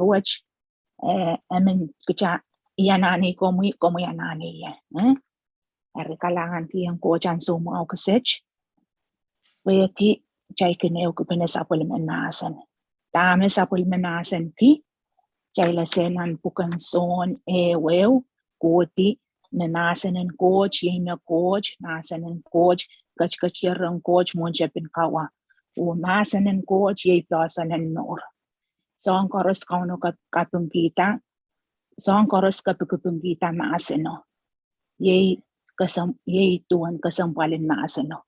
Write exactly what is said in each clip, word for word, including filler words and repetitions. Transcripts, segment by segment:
wech, eh, emon kicha, i anani komwi, komwi anani ie, eh? Are kalangan kien Kot an soumwau kisech. Pwe ki chai kineu kupene sapwellimen masen. Tame sapwellimen masen ki, chai lesen an puken Son eweu, koti, me masenen Kot, iei me Kot, masenen Kot, kachkachieren Kot, mon chepin kawa. O masenen Kot, iei posonen nour. Song koros kauno kap-, kapungkita, song koros kapukupungkita maseno. Iei kesem-, iei tuen kesempwalin maseno.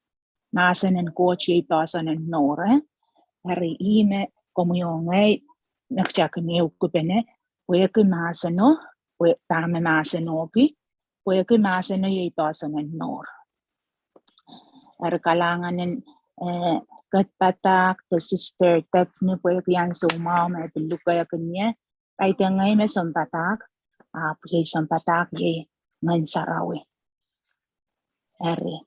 Masenen Kot iei posonen nour, eh? Are i me komiongei, me kichakenieu kupene, pwe ki maseno, pwe tame maseno ki, pwe ki maseno iei posonen nour. Are kalanganen, eh, kat patak, the sister tepni pwe ki an soumwau me pin lukekin ie, aitengei me som patak, a, pwe iei som patak iei ngen sarawi. Are.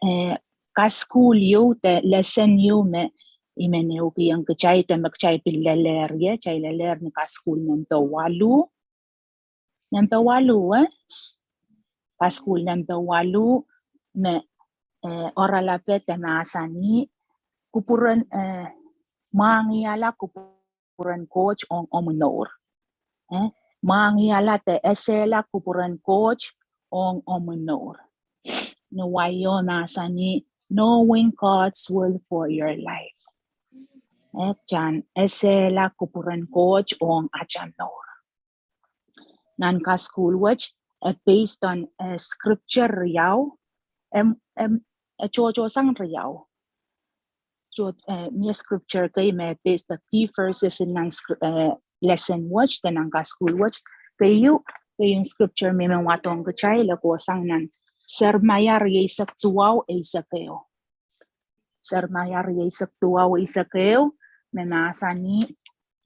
Eh, kaskul iu te lesen iu me i me neuki ion kichai te me kichai pin leler ie, chai leler ni kaskul nempe walu. Nempe walu, eh? Kaskul nempe walu me, eh, oralape te masani, kupuren, eh, mangiala kupu- kupuren Kot won om nour. Eh? Mangiala te esela kupuren Kot won om nour. Ni waio masani knowing God's will for your life. Eh, chan esela kupuren Kot won achan nour. Nan kaskul wech, eh, based on, eh, scripture riau, em, em, eh, chocho sang riau. Cho, eh, mi scripture kei me based on key verses in nan scr-, eh, lesson wech, te nan kaskul wech, kei iu, kei iu scripture mi men wato nge chai le ko sang nan Seremaia riei sek tuau ei sek eu. Seremaia riei sek tuau ei sek eu, me masani,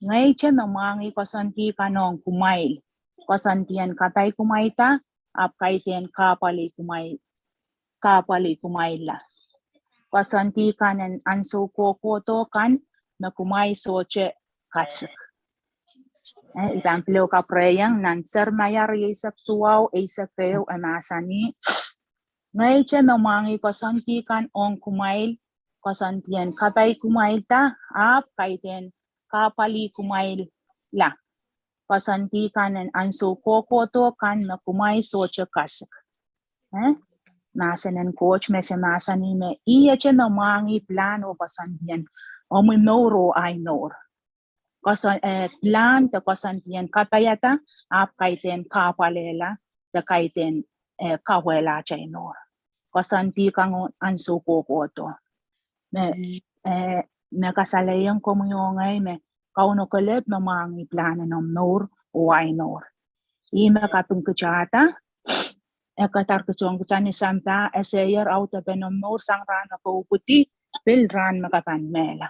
ngai che me mangi koson ti kan won kumwail, koson tien kapai kumwaita, ap kaiten kapwali kumwail, kapwali kumwaila. Koson ti kan en ansou kokoto kan, me kumwai soche kasik. Eh, itan pileu kapreyang nan Seremaia riei sek tuau ei sek eu e masani, ngai che me mangi koson ti kan won kumwail, koson tien kapai kumwailta, ap kaiten kapwali kumwaila. Koson ti kan en ansou kokoto kan me kumwai soche kasik. Eh? Masenen Kot me se masani me i eche me mangi plan o koson tien om nour o ai nour. Koson, eh, plan te koson tien kapaiata, ap kaiten kapwalela, te kaiten, eh, kawela chai nour. Koson ti kan won ansou kokoto. Me, eh, me kasaleyon komiongei me kauno kelep me mangi plan en om nour o ai nour. I me kapung kichata, e katar kichong kichani sampa, eseier autepen om nour sang ran me kouputi, pil ran me kapan mela.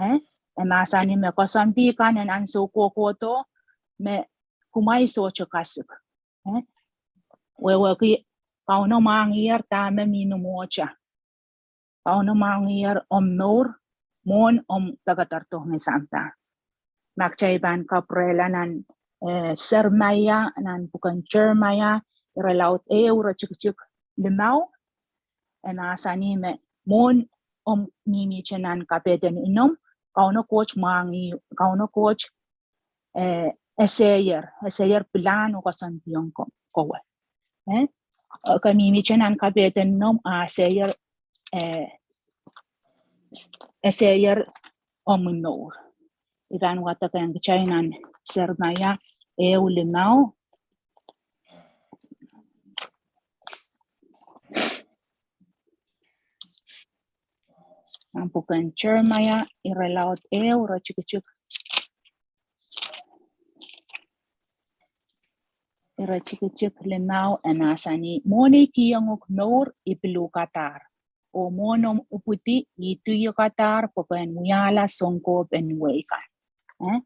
Eh? E masani me koson ti kan en ansou kokoto, me kumwai soche kasik. Eh? Wewe ki kauno mangier ta me mi numocha. Kauno mangier om nour, mon om pekatar to me sampa. Mak chai ban kaprela nan, eh, Seremaia, nan puken Jeremaia, irelaut eu ira chikchik limau, e masani me mon om mimiche nan kapeten inom, kauno Kot mangi, kauno Kot, eh, eseier, eseier plan o koson tion ko-, kowe. Eh? Ka mimiche nan kapeten nom a eseier, eh, eseier om nour. Itan wataken kichai nan Seremaia eu limau. Nan puken Jeremaia, irelaut eu ira chikchik. Ira chikchik limau e masani, mon ei kionguk nour i pilukatar. O mon om upwiti i tuiyokatar pwe ken wiala songkop en weikan. Eh?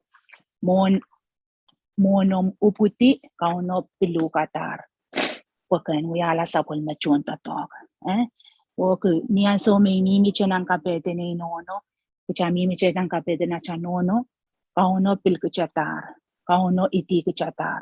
Mon, mon om upwiti kauno pilukatar pwe ken wiala sapwelime chon totok. Eh? Oku, nian so me mimiche nan kapeten ei nono, kicha mimiche nan kapeten acha nono, Kauno pilkichetar, Kauno itikichetar.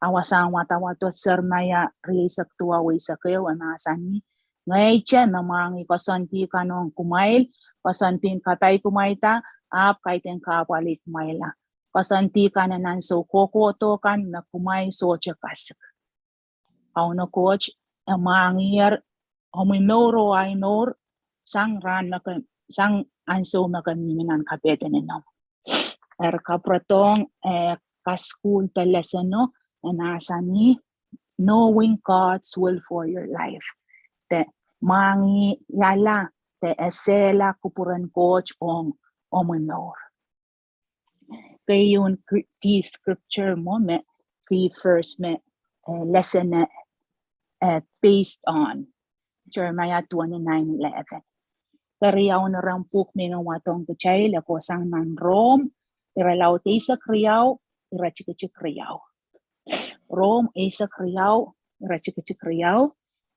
Awasa watawato Jeremaia rieisek tiu woisek eu, e masani, nge ise me mangi kosonti kanong kumwail, kosontin kapai kumwaita, ap kaiten kapwali kumwaila. Kosonti kanen ansou kokoto kan me kumwai soche kasik. Kauno Kot e mangier omw mour o ai mour, sang ran me ke, sang ansou me ke mimi non kapetenin nom. Ere kapwretong, eh, ka school te lesson no, e masani, knowing God's will for your life. Te mangi yala, te esela kupuren Kot won omw mour. Kei un key scripture mo me key verse me, eh, lesson, eh, eh, based on Jeremiah twenty-nine eleven. Keriaun ren puk mi nge wato nge kitail e kosang non Rom, ira laut eisek riau, ira chikichik riau. Rom eisek riau, ira chikichik riau,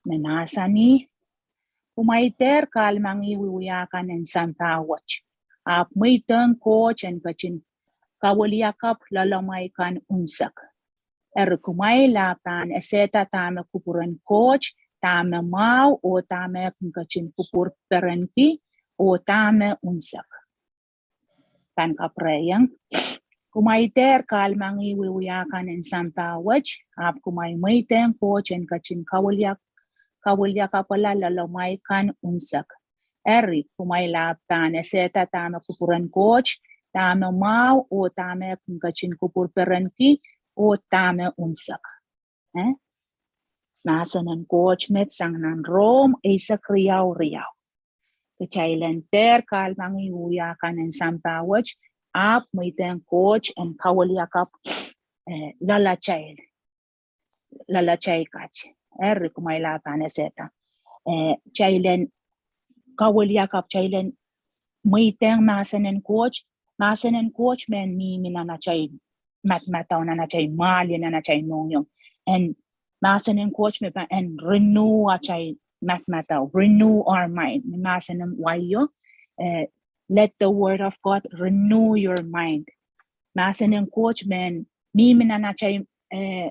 me masani, kumwail ter kalmangi wiwiakan en sampah wech, ap mwiton Kot en kachin kaweliakap lolomwai kan unsek. Eri kumwail a pwan eseta tame kupuren Kot, tame mwaw, o tame ekun kachin kupur perenki, o tame unsek. Pwan kaprayang. Kumwail ter kalmangi wiwiakan en sampah wech, ap kumwail mwiton Kot en kachin kaweliak, kaweliakapwala lolomwai kan unsek. Eri kumwail a pwan eseta tame kupuren Kot, tame mwaw, o tame ekun kachin kupur perenki, o tame unsek. Eh? Masenen Kot met sang non Rom eisek riau riau. Kitail en ter kalmangi wiwiakan en sampah wech, ap mwiton Kot en kaweliakap, eh, lolachai, lolachai kach. Eri kumwail a pwan eseta. Eh, chailen kaweliakap, chailen mwiton masenen Kot, masenen Kot men mimi non achai matmatau, non achai malien, non achai mongiong. En masenen Kot me pwan en renew achai matmatau, renew our mind. Masenen waio, eh, let the word of God renew your mind. Masenen Kot men mimi non achai, eh,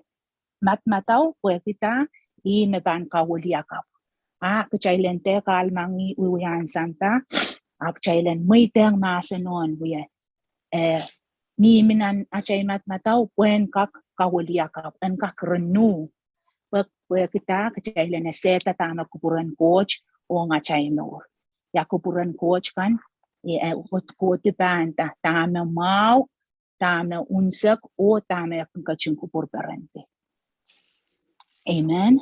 matmatau, pwe kita, i me pwan kaweliakap. A, kitail en ter kalmangi wiwiakan sampah, a kitail en mwiton masen non wie, eh, mimi non achai matmatau, pwe en kak kaweliakap, en kak renew. Pwe, pwe kita, kitail en eseta tame kupuren Kot won achai mour. Ia kupuren Kot kan, eh, Kot, Kot pwan ta, tame mwaw, tame unsek, o tame ekun kachin kupur perenki. Amen.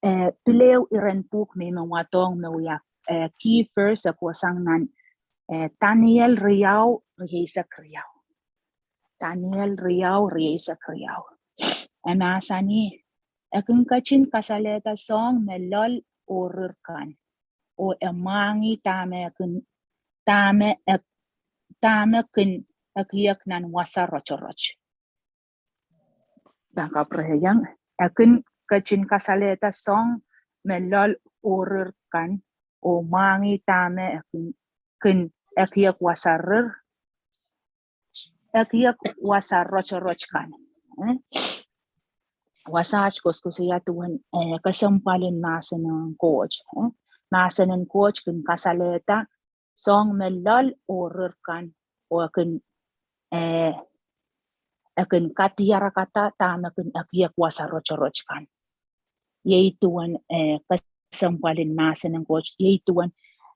Eh, pileu iren puk mi me wato nge wia, eh, key verse e kosang non, eh, Daniel riau, rieisek riau. Daniel riau, rieisek riau. E masani, ekun kachin kasaleta song me lol o rir kan, o e mangi tame ekun, tame ek, tame kin ekiek non wasa rochoroch. Pwan kaprayang, ekun kachin kasaleta song me lol o rir kan, o mangi tame ekun, kin ekiek wasa rir, ekiek wasa rochoroch kan. Eh? Wasa ach koskusia tuwen, eh, kesempwalin masenen Kot. Eh? Masenen Kot kin kasaleta song me lol o rir kan, o kin, eh, ekun katiarakata tame kin ekiek wasa rochoroch kan. Iei tuwen, eh, kesempwalin masenen Kot, iei tuwen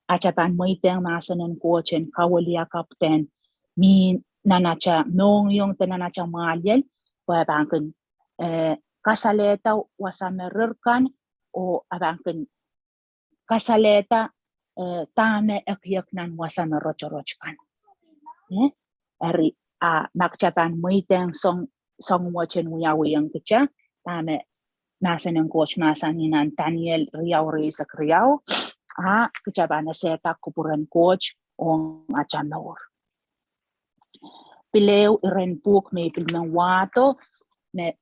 achapan mwiton masenen Kot en kaweliakap ten mi nanacha mongiong, ten nanacha maliel, pwe apan kin, eh, kasaleta wasa me rir kan, o apan kin kasaleta, eh, tame ekiek non wasa me rochoroch kan. Eh? Eri, a, mak chapan mwiton song, song mochen wiawiong kicha, tame masenen Kot masani non Daniel riau, rieisek riau, a, kicha pwan eseta kupuren Kot won acha mour. Pileu iren puk mi pil me wato, me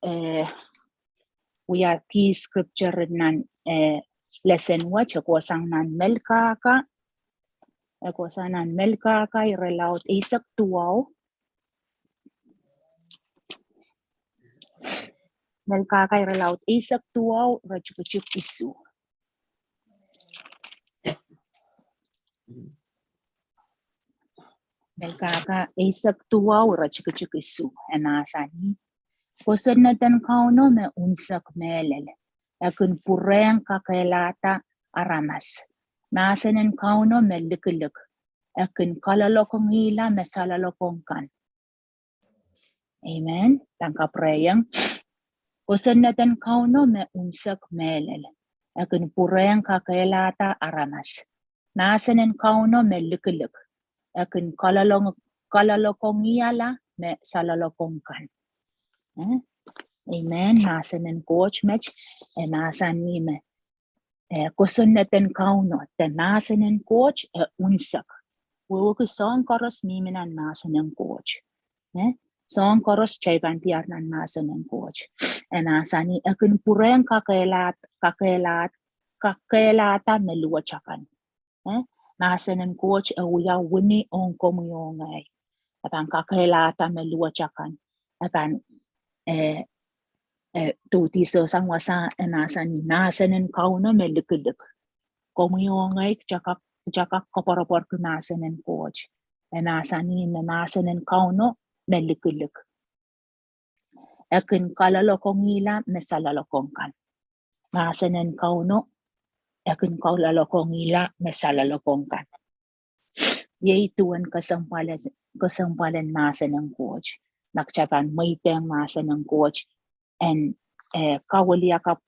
eh, wia key scripture non, eh, lesson wach, e kosang non Melkaka, Ekkoch sa non Melkaka ira laut eisek tuwau. Melkaka ira laut eisek tuwau, ira chikachik isu. Melkaka eisek tuwau, ira chikachik isu. Ena a sani: Kosonneten Kauno me unsek meelel, ekun pureng kakelata aramas. Masenen Kauno me likilik, ekun kalolokongila me salolokong kan. Amen. Thank God, praying. Kosonneten Kauno me unsek meelel, ekun pureng kakelata aramas. Masenen Kauno me likilik, ekun kalolong-, kalolokongiala me salolokong kan. Eh? Amen. Masenen Kot met, e, masani me, e, kosonneten Kauno, te masenen Kot, e, unsek. Wewe ke song koros mi minen masenen Kot. Eh? Song koros chaiban tiar nan masenen Kot. E masani ekun pureng kakelat, kakelat, kakelata me luochakan. Eh, masenen Kot e wia wini ong komiongei. Eban kakelata me luochakan. Eban, eh, eh, tuti sosan wasa e masani masenen Kauno me likilik. Komiongei chakak, chakak koporapor ke masenen Kot. E masani me masenen Kauno me likilik. Ekun kalolokongila me salolokong kan. Masenen Kauno, ekun kalolokongila me salolokong kan. Iei tuen kesempwalen, kesempwalen masenen Kot. Nak chapan mweiteng masenen Kot. En, eh, kaweliakap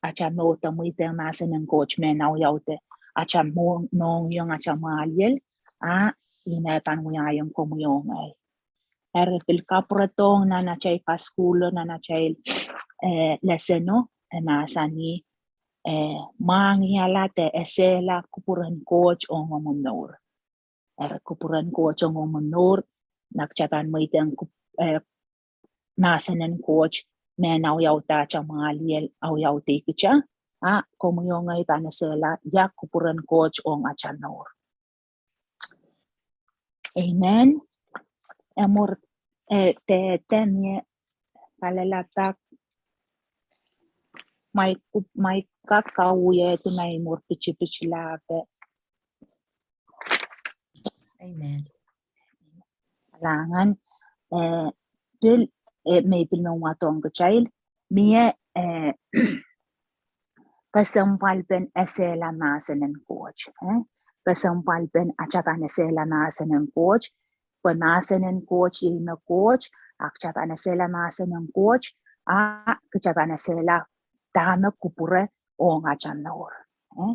acha mota mweiteng masenen Kot me nauyaute acha mo-, mongiong acha mwaliel, a, ina epan wiayon komiongei. Ere pil kapwretong nan achai paskulo, nan achai, eh, leseno, e masani, eh, mangiala te esela kupuren Kot ongomun nour. Ere kupuren Kot ongomun nour, nak chapan mweiteng kup-, eh, masenen Kot, me nauyaute acha mwaliel, auyaute ikicha, a, komiongei epan esela, ia kupuren Kot ong acha nour. Amen. Emur, eh, te, te mie palelatak. Maik, maik kak kauye tu nai mur pichi pichi lape. Amen. Langan, eh, pil, eh, mei pil me ua tong kechail, mie, eh, kesempwalpen esela masenen Kot, eh? Kesempwalpen achapan esela masenen Kot, pwe masenen Kot iei me Kot, achapan esela masenen Kot, a, kechapan esela tame kupure ong acha nour. Eh?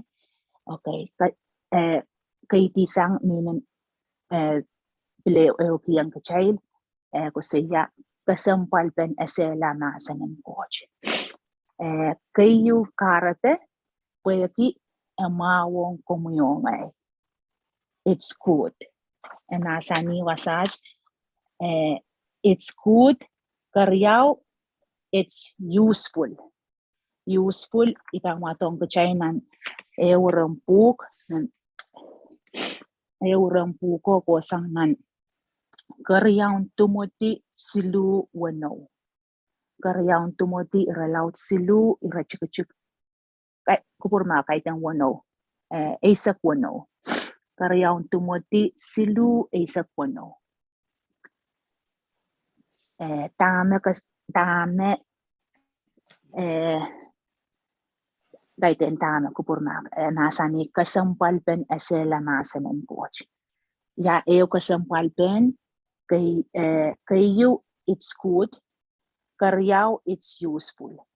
Okay, ke-, eh, keitisang minen, eh, pile eokian kechail, eh, koseia kesempwalpen esela masenen Kot. Eh, keiu karete, pweki emwawong komiongei. It's good. Ena sani wasach, eh, it's good, keriau, it's useful. Useful, ita mwa tong kechain nan euren puk, nan euren puk o kosang nan Keriaun Timoti silu wonou. Keriaun Timoti ira laut silu ira chikachik. Kai, kupur ma kaiten wonou. Eh, eisek wonou. Keriaun Timoti silu eisek wonou. Eh, tame kes-, tame, eh, kaiten tame kupur ma, eh, masani kesempwalpen esela masenen Kot. Ia eu kesempwalpen, kei, eh, keiu, it's good, keriau, it's useful.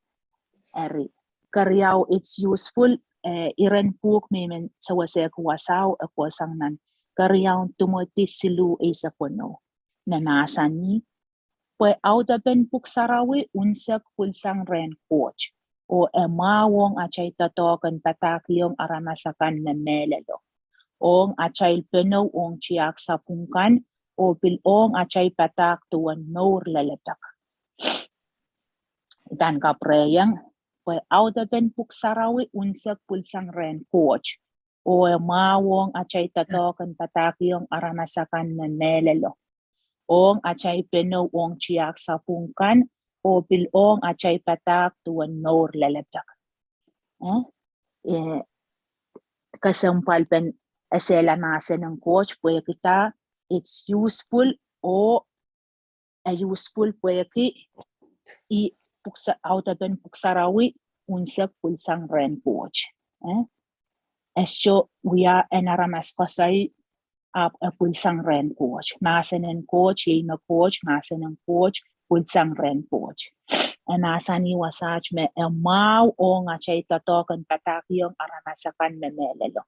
Eri, keriau, it's useful, eh, iren puk mi men sewesek wasau, e kosang nan Keriaun Timoti silu eisek wonou. Ne masani, pwe autapen puk sarawi unsek pulsang ren Kot, o emwawong achai totoken patakiong aramas akan me melelo, ong achai penou ong chiak sapun kan, o pil ong achai patak tuwen nour leletak. Itan kapreyang, pwe autapen puk sarawi unsek pulsang ren Kot, O emwau ong achai totoken patakiong aramas akan me melelo, ong achai penou ong chiak sapung kan, o pil ong achai patak tuen mour lelepek. Eh? Eh, kesempwal pen esela masen en Kot pwe kita, it's useful, o e useful pwe ki i puksa-, autepen puksarawi unsek pulsang ren Kot. Eh? Esio wia en aramas kosai ap e pulsang ren Kot. Masen en Kot, iei me Kot, masen en Kot, pulsang ren Kot. E masani wasach me emwau ong achai totoken patakiong aramas akan me melelo.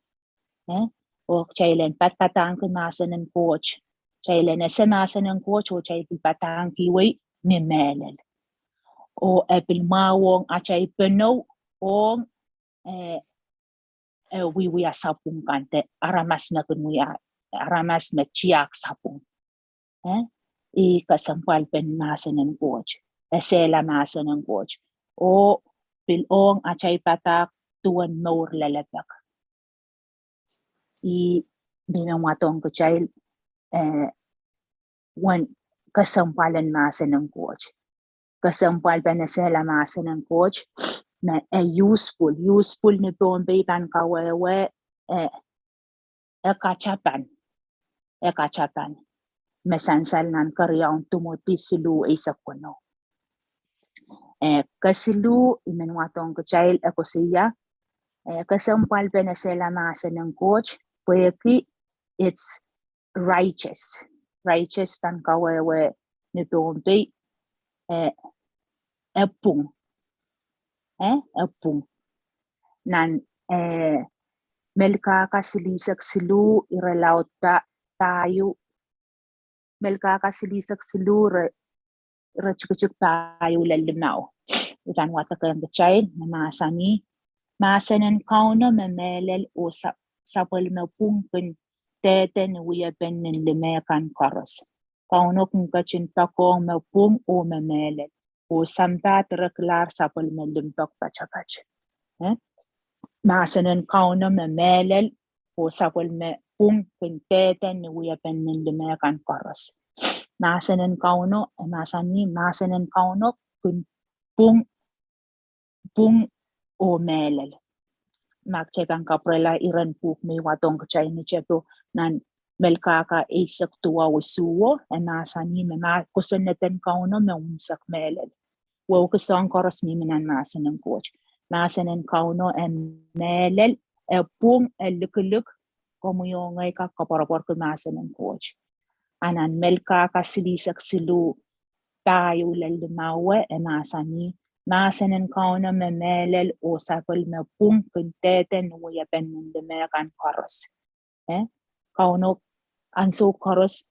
Eh? O chailen patpatangki masen en Kot. Chailen ese masen en Kot, o chai pil patangki wei mi melel. O epil mwau ong achai penou ong, eh, eh, wiwia sapung kan te aramas me kun wia, aramas me chiak sapung. Eh? I kesempwal pen masen en Kot. Esela masen en Kot. O pil ong achai patak tuen mour lelepek. I mi me mwaton kechail, eh, wen kesempwalen masen en Kot. Kesempwal pen esela masen en Kot, me e useful, useful ni Pohnpei pan kawewe, eh, e kachapan, e kachapan. Me sansal nan Keriaun Timoti silu eisek wonu. Eh, kesilu, i me mwaton kechail e kosia, eh, kesempwal pen esela masen en Kot, pwe ki, it's righteous. Righteous pan kawewe ni Pohnpei, eh, epung. Eh, epung. Nan, eh, Melkaka silisek silu ire laut pa-, payu. Melkaka silisek silu ire, ire chikichik payu le limau. Itan watakeng kechail, me masani, masen en Kauno me melel o sa-, sapwelime pung kin teten wiepen nin limekan koros. Kauno kin kachin pakong me pung o me melel. O sampa tirekilar sapwelime limpok pachapach. Eh? Masen en Kauno me melel, o sapwelime pung kin teten ni wiepen nin limekan koros. Masen en Kauno, e masani, masen en Kauno kin pung, pung o melel. Mak chepan kaprela iren puk mi waton kechail ni chepo nan Melkaka eisek tua wesuo, e masani me ma kosenneten Kauno me unsek melel. Wou kesong koros mi minan masen en Kot. Masen en Kauno e melel, e pung, e likilik, komuiongei ka koporapor ki masen en Kot. Anan Melkaka silisek silu payu le limaue, e masani, masen en Kauno me melel o sapwelime pung kin teten wiepen nin limekan koros. Eh? Kauno ansou koros,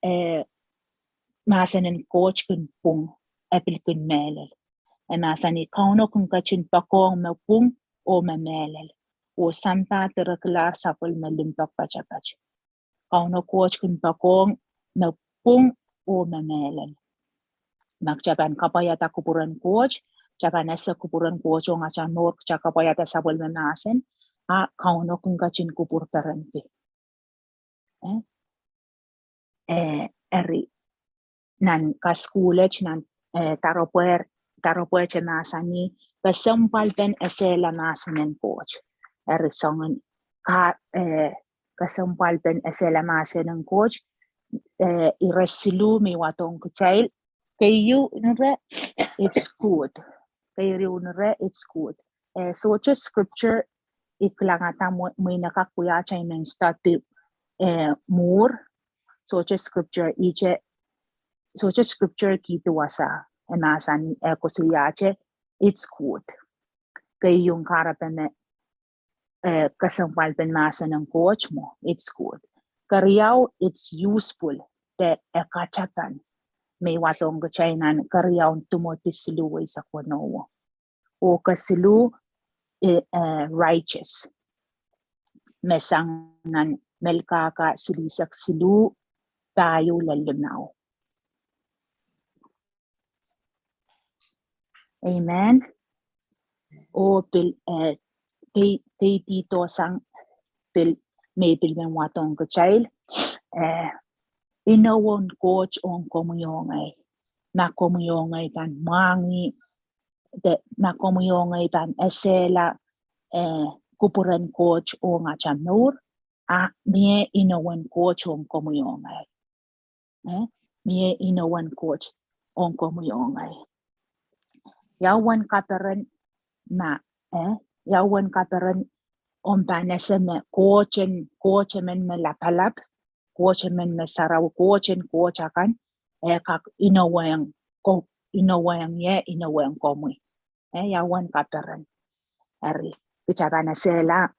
eh, masen en Kot kin pung, epil kin melel. E masani Kauno kin kachin pakong me pung o me melel. O sampa tirekilar sapwelime limpok pachapach. Kauno Kot kin pakong me pung o me melel. Mak chepan kapwaiata kupuren Kot, chepan ese kupuren Kot ong acha mour, cha kapwaiata sapwelime masen, a Kauno kin kachin kupur perenpi. Eh? Eh, eri nan kaskulech nan, eh, taropwer, taropwer che masani, kesempwal pen esela masen en Kot. Eri songen ka, eh, kesempwal pen esela masen en Kot, eh, ire silu mi waton kechail, keiu nure, it's good. Keiu nure, it's good. Eh, soche scripture, iklangata mwe-, mwinakak kuya chaimen study, eh, mur, soche scripture iche, soche scripture kituasa, e masani e kosiache, it's good. Keiun karapene, eh, kesempwal pen masen en Kot mo, it's good. Keriau, it's useful, te e kachapan. Mi waton kechail nan Keriaun Timoti silu eisek wonu. O kesilu, eh, eh, righteous. Me sang nan Melkaka silisek silu, payu le limau. Amen. O pil, eh, tei-, teitito sang pil, mi pil men wato nge kitail, eh, inowen Kot won komi wongei. Ma komi wongei pwan mwangi, te, ma komi wongei pwan esela, eh, kupuren Kot won ach mour, a, mie inowen Kot won komi wongei. Eh, mie inowen Kot won komi wongei. Ia uwen kaperen ma, eh, ia uwen kaperen om pwan ese me Kot en, Kot emon me lapalap, Kot emon me sarawi, Kot en Kot akan, eh, kak inowen, ko, inowen ie, inowen komi. Eh, ia uwen kaperen. Eri, kich a pwan esela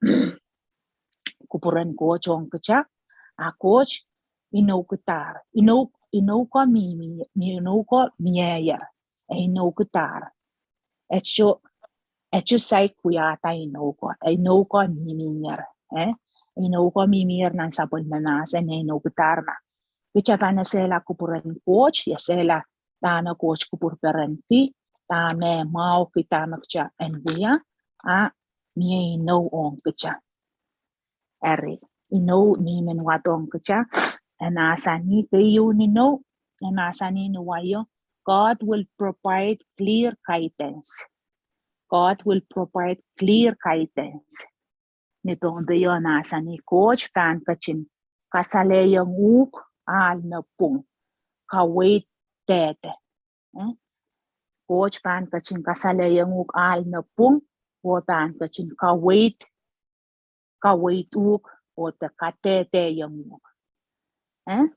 kupuren Kot won kich a, a Kot inoukwitar, inou, inouko mi, mi, mi, inouko mi aier, e, inoukitar. Echo, echo sai kuiata inouko, e, inouko mi, mi aier, eh? Inouko mi, mi aier non sapun me masen, e, inoukitar ma. Kich a pwan esela kupuren Kot, esela tame Kot kupur peren ki, tame mwauk, tame kich a en wia, a, mie inou won kich a. Eri, inou mi men wato nge kich a, e masani, keiun inou, e masani ne waio, God will provide clear guidance. God will provide clear guidance. Ni pon peio masani, Kot pwan kachin kasaleong uk al me pung, kaweit tete. Eh? Kot pwan kachin kasaleong uk al me pung, o pwan kachin kaweit, kaweit uk, o te kateteong uk. Eh?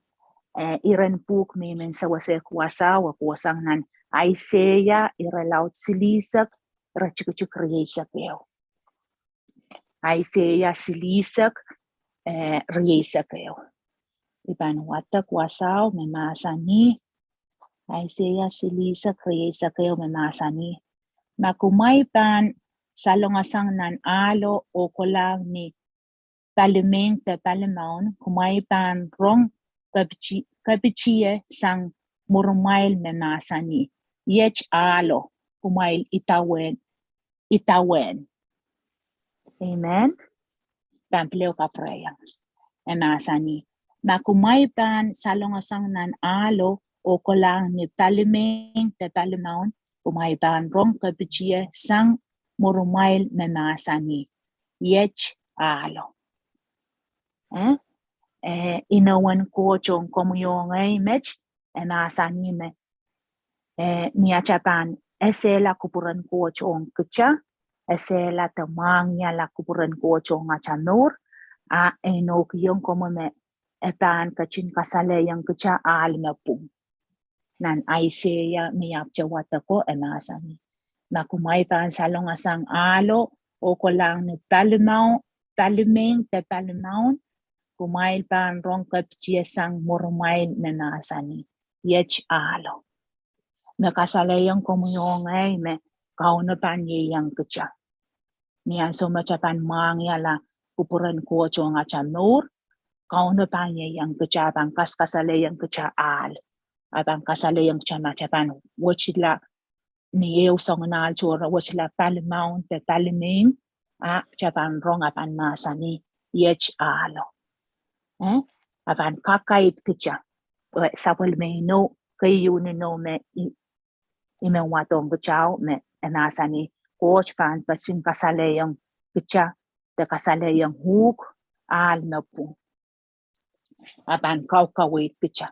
Eh, iren puk mi men sewesek wasau, e kosang non Aiseia, ira laut silisek, ira chukuchuk rieisek eu. Aiseia silisek, eh, rieisek eu. Ipan watak wasau me masani, Aiseia silisek rieisek eu me masani. Ma kumwai pwan salongasang non alo o kolang ni palimeng te palimaun, kumwai pwan rong kepichi-, kepichie sang murumwail me masani, iech alo, kumwail itawen, itawen. Amen. Pwan pileu ka prayer. E masani, ma kumwai pwan salongasang non alo o kolang ni palimeng te palimaun, kumwai pwan rong kepichie sang murumwail me masani, iech alo. Eh? Eh, inowen Kot won komi wongei met, e masani me, eh, ni achapan esela kupuren Kot won kich a, esela te mwangiala kupuren Kot won acha mour, a, e inouk ion komo me, e pwan kachin kasaleong kich a al me pung. Non Aiseia mi apche watako e masani, ma kumwai pwan salongasang alo o kolang ni palimau-, palimeng te palimaun, kumwail pwan rong kepichie sang murumwail me masani, iech alo. Me kasaleong komi wongei me Kauno pwan ieiang kich a. Ni an so much a pwan mwangiala kupuren Kot won acha mour, Kauno pwan ieiang kich a, pwan kaskasaleong kich a al. A pwan kasaleong kich a ma achapan wochila ni eu songen al chora wochila palimaun te palimeng, a, achapan rong a pwan masani, iech alo. Eh? A pwan kakait kich a. We, sapwelime inou, keiun inou me i, i men wato nge kich a me e masani, Kot pwan kachin kasaleong kich a, te kasaleong uk al me pung. A pwan kaukawei kich a.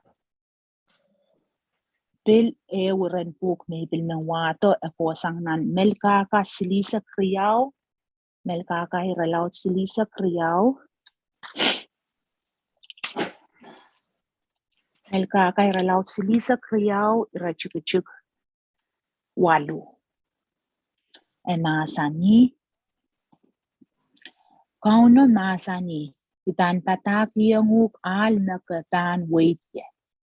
Pil eu iren puk mi pil men wato e kosang non Melkaka silisek riau, Melkaka ira laut silisek riau. Melkaka ira laut silisek riau, ira chukuchuk walu. E masani, Kauno masani, I pwan patakiong uk al me ke pwan weit ie.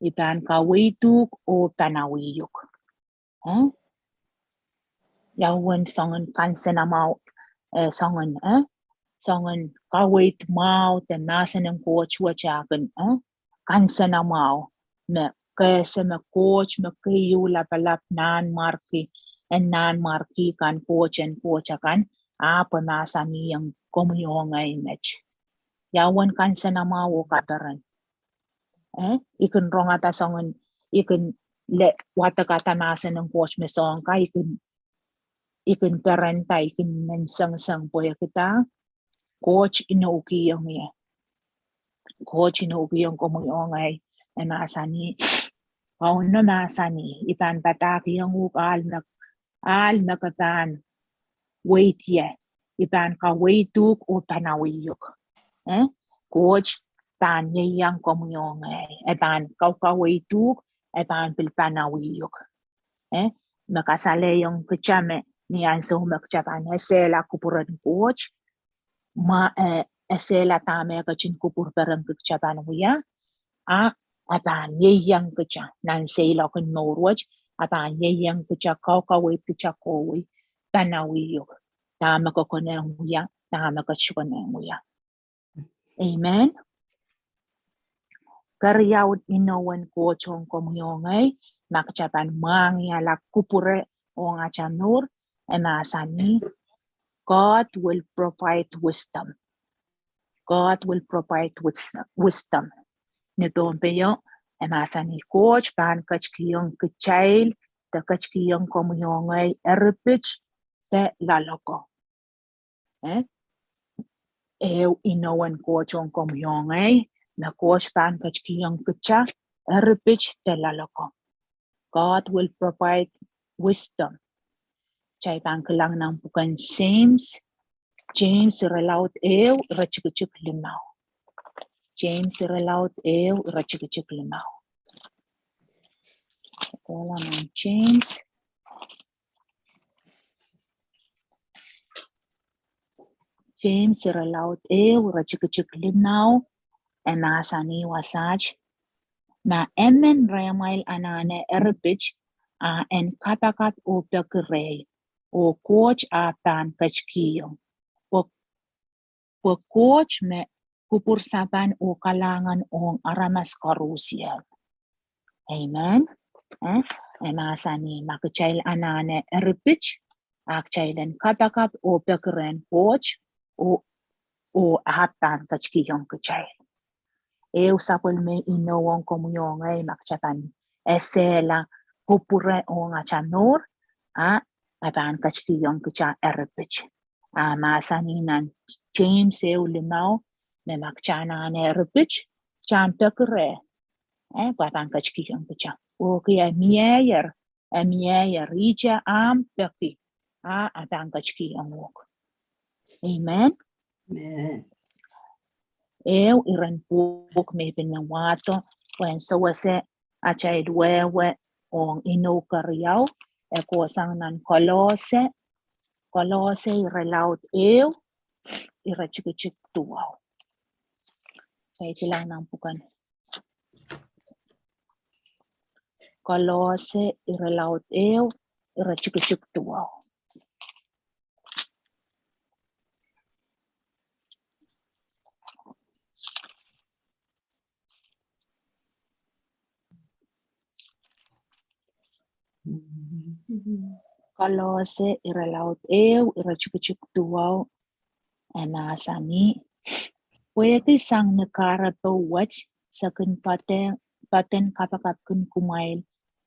I pwan kaweituk o panawiuk. Eh? Ia wen songen kansenamau, eh, songen, eh? Songen kaweit mau te masen en Kot wechakun, eh? Kansenamau me kese me Kot me keiu lapalap nan marki, en nan marki kan Kot en Kot akan, a pwe masani iong komi wongei met. Ia wen kan sen amau o ka peren? Eh, iken rongata songen, iken le watekata masen en Kot me song ka, iken, iken peren ta iken men sengseng pwe kita, Kot ino ukiong ie. Kot ino ukiong komi ongei, e masani, Paul no masani, ipan patakiong uk al me, al me kapan wait ie, ipan ka wait uk o panawiuk. Eh? Kot pan ieiang komi ongei, epan kauka wait uk, epan pil panawiuk. Eh? Me kasaleong kichame ni anso me kichapan esela kupuren Kot, ma, eh, esela tame kachin kupur peren kichapan wia, a, apan ieiang kicha, nan seilokin mouruoch, apan ieiang kicha, kauka wait kicha kowi, panawiuk, tame kokoneng wia, tame kachukon wia. Amen. Kariaun inowen Kot ong komi ongei, me kichapan mwangi ala kupure ong achamur, e masani, God will provide wisdom. God will provide wis-, wisdom. Neton peio, e masani Kot pan kachkiong kichail, te kachkiong komi ongei, eripich, te laloko. Eh? Eu inowen Kot ong komi ongei, me Kot pan kachkiong kicha, eripich te laloko. God will provide wisdom. Chai pan kilang nan puken James, James ire laut eu, ire chikichik limau. James ire laut eu, ire chikichik limau. Kola nan James. James ire laut eu, ire chikichik limau, e masani wasach. Ma emon re mwail anane eripich, a en kapakap o pekirei, o Kot a pan kachkiong. Pwe, pwe Kot me kupur sapan o kalangan ong aramas korusier. Amen. Eh? E masani ma kichail anane eripich, a kichailen kapakap o pekiren Kot, o, o a pan kachkiong kichail. Eu sapwelime inowen komi ongei me kichapan esela kupure ong achamur, a, apan kachkiong kicha eripich. A masani nan James eu limau, me ma kicha anane eripich, chan pekire, eh, pwe apan kachkiong kicha. Oki amier, amier icha am peki, a, apan kachkiong wok. Amen. Amen. Eu iren puk mi pin me wato, pwe en sewese achail wewe ong inou kariau, e kosang nan Kolose, Kolose ire laut eu, ire chikichik tuwau. Sai kilang nan puken Kolose ire laut eu, ire chikichik tuwau. Kolose ire laut eu, ire chikichik tuwau, e masani. Pwe eti sang ne kara pouwet, sekin paten, paten kapakapkin kumwail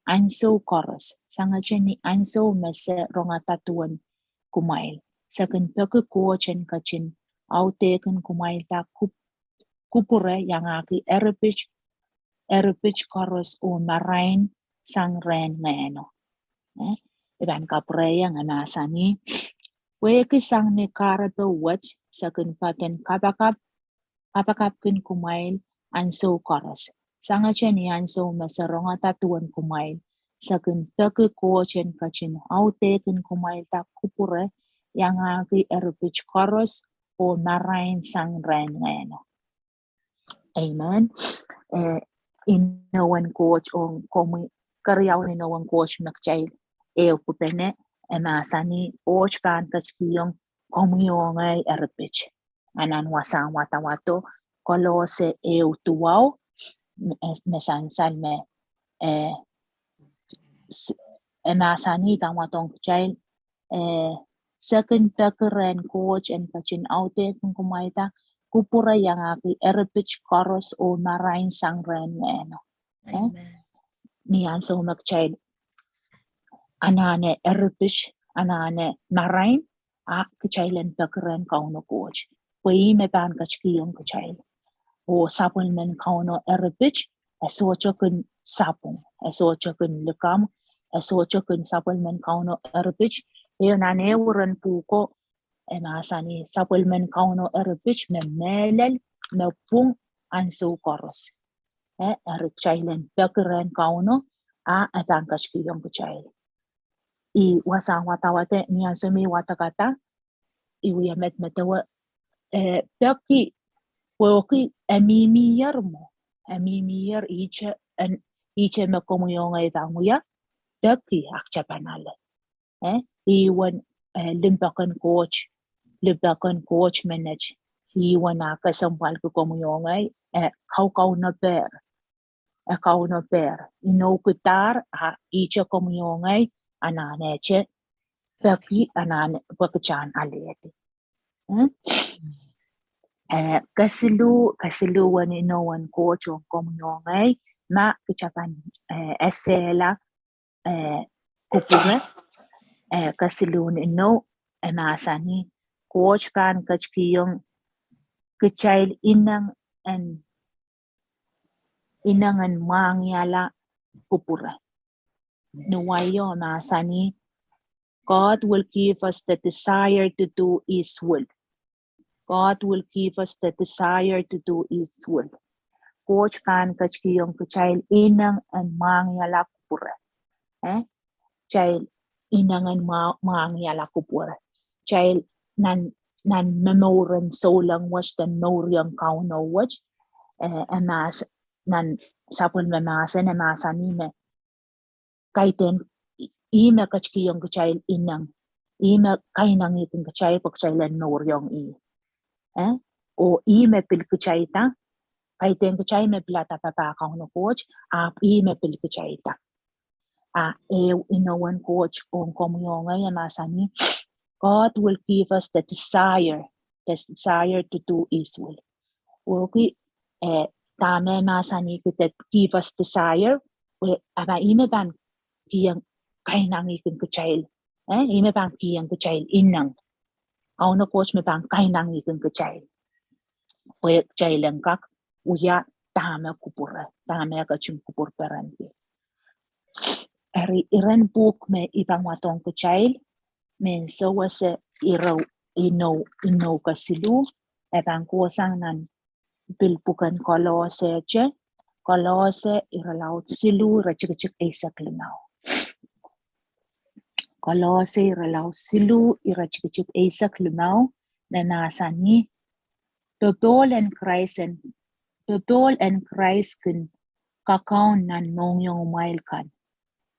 ansou koros, sangacheni ansou mese rongata tuen kumwail, sekin peki Kot en kachin autekin kumwail ta kup-, kupure iangaki eripich, eripich koros o marain sang ren ngeno. Eh, iban kapure iang e masani. Pwe eki sang ne kara pouwet, sekin paten kapakap, kapakapkin kumwail ansou koros, sangacheni ansou mese rongata tuen kumwail, sekin peki Kot en kachin autekin kumwail ta kupure iangaki eripich koros o marain sang ren ngeno. Amen. Eh, inowen Kot ong komi, kariaun inowen Kot me kichail eu kupene, e masani Kot pan kachkiong komi ongei eripich. Anan wasa watawato, Kolose eu tuwau, me, me sansan me, eh, s-, e masani ta wato ong kichail, eh, sekin peki ren Kot en kachin autekin kumwail ta kupwure iangaki eripich, koros o marain sang ren ngeno. Eh? Amen. Ni ansou me kitail anane eripich, anane marain, a kitail en peki ren Kauno Kot pwe i me pwan kachikiyong kitail. O sapwelmen Kauno eripich, ese chok kin sapung, ese chok kin likam, ese chok kin sapwelmen Kauno eripich. Ew nan ew ren puko, e masani sapwelmen Kauno eripich me melel, me pung ansou koros. Eh, eri kitail en peki ren Kauno, a, a pwan kachikiyong kitail. I wasa watawate ni ansou mi watakata, iwe a met met ewe, eh, peki, pwe oki amimier mo, amimier iche, en, iche me komiongei pwan wia, peki ak chapanale. Eh, iwen, eh, limpoken Kot, limpoken Kot me nech, iwen a kesempwal ke komiongei, eh, kaukaunoper, eh, kaunoper, inou kitar, a, iche komiongei, anane che, peki anane, peki chan aleti. Hmm? Eh, kesilu, kesilu wen inouen Kot o komiongei, ma kichapan, eh, esela, eh, kupwure, eh, kesilun inou, e masani, Kot pwan kachikiyong kitail inengen, inengen mwangiala kupwure. Nuwaio masani, God will give us the desire to do His will. God will give us the desire to do His will. Kot pwan kachikiyong kitail inengen mwangiala kupwure. Eh? Kitail inengen mwa-, mwangiala kupwure. Kitail nan, nan memouren souleng wech, nan mourion Kauno wech, eh, e mas-, nan sapwelmen Masen e masani me kaiten i, i me kachikiyong kitail ineng. I me kainangikin kitail pwe kitail en mouriong i. Eh? O i me pil kitaita, kaiten kitail me pilata papa Kauno Kot, a i me pil kitaita. A, eu inouen Kot o komiongei e masani, God will give us the desire, the desire to do His will. Oki, eh, tame masani kite give us desire, we aba i me pwan kien kainangikin kitail. Eh, i me pwan kien kitail ineng. Kauno Kot me pwan kainangikin kitail. Pwe kitail en kak wia tame kupwure, tame kachin kupwur perenki. Eri iren puk me i pwan wato ngeni kitail, me sou wesen iro inou, inou kesilu, e pwan kosang non pil puken Kolose che, Kolose ira laut silu ira chikichik eisek limau. Kolose ira laut silu ira chikichik eisek limau, me masani, popol en Kraist en, popol en Kraist kin kakaun non mongiong mwail kan.